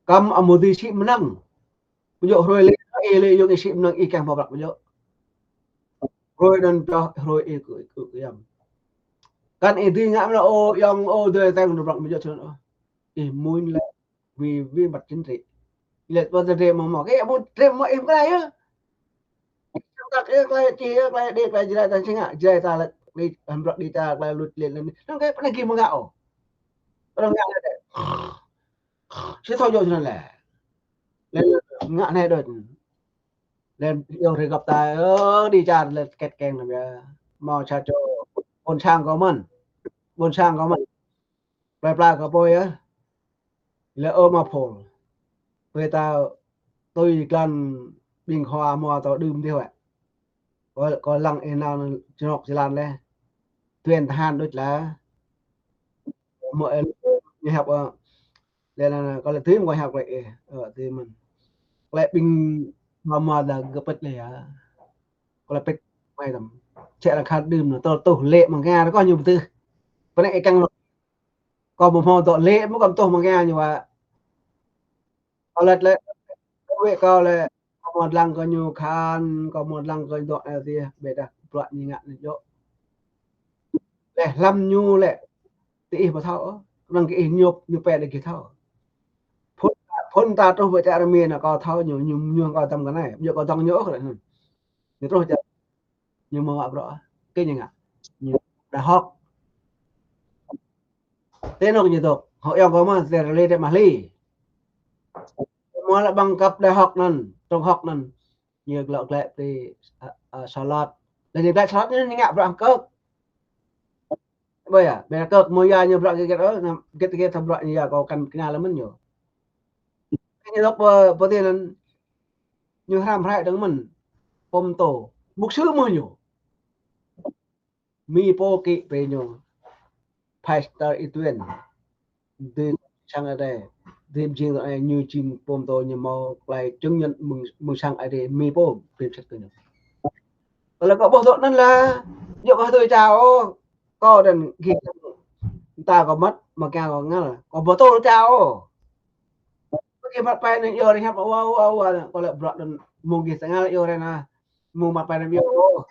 Kăm amơ̆ dưi sĭ mơnăng. Ƀu djơ̆ hrơi lĕ, ih lĕ yơ̆ng ih sĭ mơnăng ih kiăng hmâo prăk ƀu djơ̆. Hrơi anŭn pioh hrơi ih kơ, kơ, kơ yăm. Kăn ih dưi ngă mơ̆ lĕ ơ yŏng ơ dơi teng nô prăk ƀu djơ̆ čơnăn ôh. Ih mŭn lĕ vì, vì mặt chính trị. Lĕ ƀu ta drei mơ̆ mơ̆. Kơ ƀu drei mơ̆ ih mơ̆ yơh. Tăk ih klei čih ih klei đĭ klei Jrai ta či ngă, Jrai ta lĕ, đĭ, hăm prăk đĭ ta klei luč lĕ lĕ. Anŭn kơ pơ anai gih mơ̆ ngă ôh. Pơ anai ngă lĕ. Či thâo djơ̆ čơnăn lĕ. Lĕ ngă anai đôč. Lĕ yua hrơi găp ta, ơ, đĭ čar lĕ kĕt keng anŭn yơh. Mơ̆ sa čô ƀôn sang kâo mơ̆n. Ƀôn sang kâo mơ̆n. Plơi pla kâo pô yơh. Lĕ ơ mă phôl. Pơ ta tui glan ƀing khua mua tơ đưm dih wĕ. Kâo, kâo lăng ih nao čơnŏk jơlan lĕ. Tuen tơhan đôč lah. Mơ̆ ih ñu hiăp, ơ, lĕ anŭn, kâo lĕ tui mơ̆n kâo hiăp klei ih, ơ, tui mơ̆n. Klei ƀing mă mă dah gơ̆ pĭt lĕ yơh. Kâo lĕ pĭt mai tăm. Čĕ arăng khan đưm anŭn, tơl tuh lĕ mơ̆ng nga kâo ñu pơtưh. Pơ anai ih kiăng lŏ. Kâo mơ̆ hmâo dŏ lĕ mơ̆ kâo tuh mơ̆ng nga ñu wă. Kâo laĭ lĕ, kâo wĕ kâo lĕ, kâo mơ̆ lăng kơ ñu khan, kâo mơ̆ lăng kơ ñu dŏ anai tih, ƀiădah bruă ñu ngă anai djơ̆. Lĕ hlăm ñu lĕ, ti ih ƀu thâo ôh, kơnơ̆ng kơ ih ñŭp, ñu pĕ lĕ gih thâo. Phŭn, phŭn ta truh pơ čar Mi anŭn kâo thâo ñu, ñu, ñu kâo tăm kơ anai, ƀu djơ̆ kâo dŏng ñu ôh lĕ anŭn. Ñu truh čar Ñu mơ̆ ngă bruă, kơ ñu ngă. Ñu đa hŏk. Tơ anŭn ñu dŏ. Hŏk yŏng kơ mơ̆n, tơ rơlê tơ mah lĕ. Mơ̆ lĕ ƀăng kăp đa hŏk anŭn, trung hŏk anŭn. Ñu glŏ glĕ tơ, a, a, salot. Lĕ ñu glĕ salot ñu ngă bruă kơk. Ƀơi a, ƀơi kơk mơ̆ ya ñu bruă gĕt gĕt ơ, na, gĕt gĕt tơ bruă ñu ya kơ kăn kơnal lĕ mơ̆n ñu. Ñu dŏ pơ, pơ tơ anŭn, ñu hrăm hrăi dơ̆ng mơ̆n, pô pơtô. Mục sư mơ̆ ñu. Mi pô kĭ pơ ñu. Pastor Y Tuên. Dơ̆ng sang adai. Dơ̆ng jing adai ñu jing pô pơtô ñu mơ̆ klai chứng nhận mơ̆ng, mơ̆ng sang adai mi pô pơsat kơ ñu. Kơ lĕ kâo ƀuh dŏ anŭn lah, yua kơ tui čao. Kâo đơ̆ng gih ta kâo mơ̆t, mơ̆ kiăng kâo ngăl. Kâo ƀu tui čao. Kơ gih mă pai anŭn yua rơngiă wa wa wa. Kâo lĕ bruă anŭn mơ̆ng gih tơngal yua rơngiă. Mơ̆ng mă pai anŭn yua.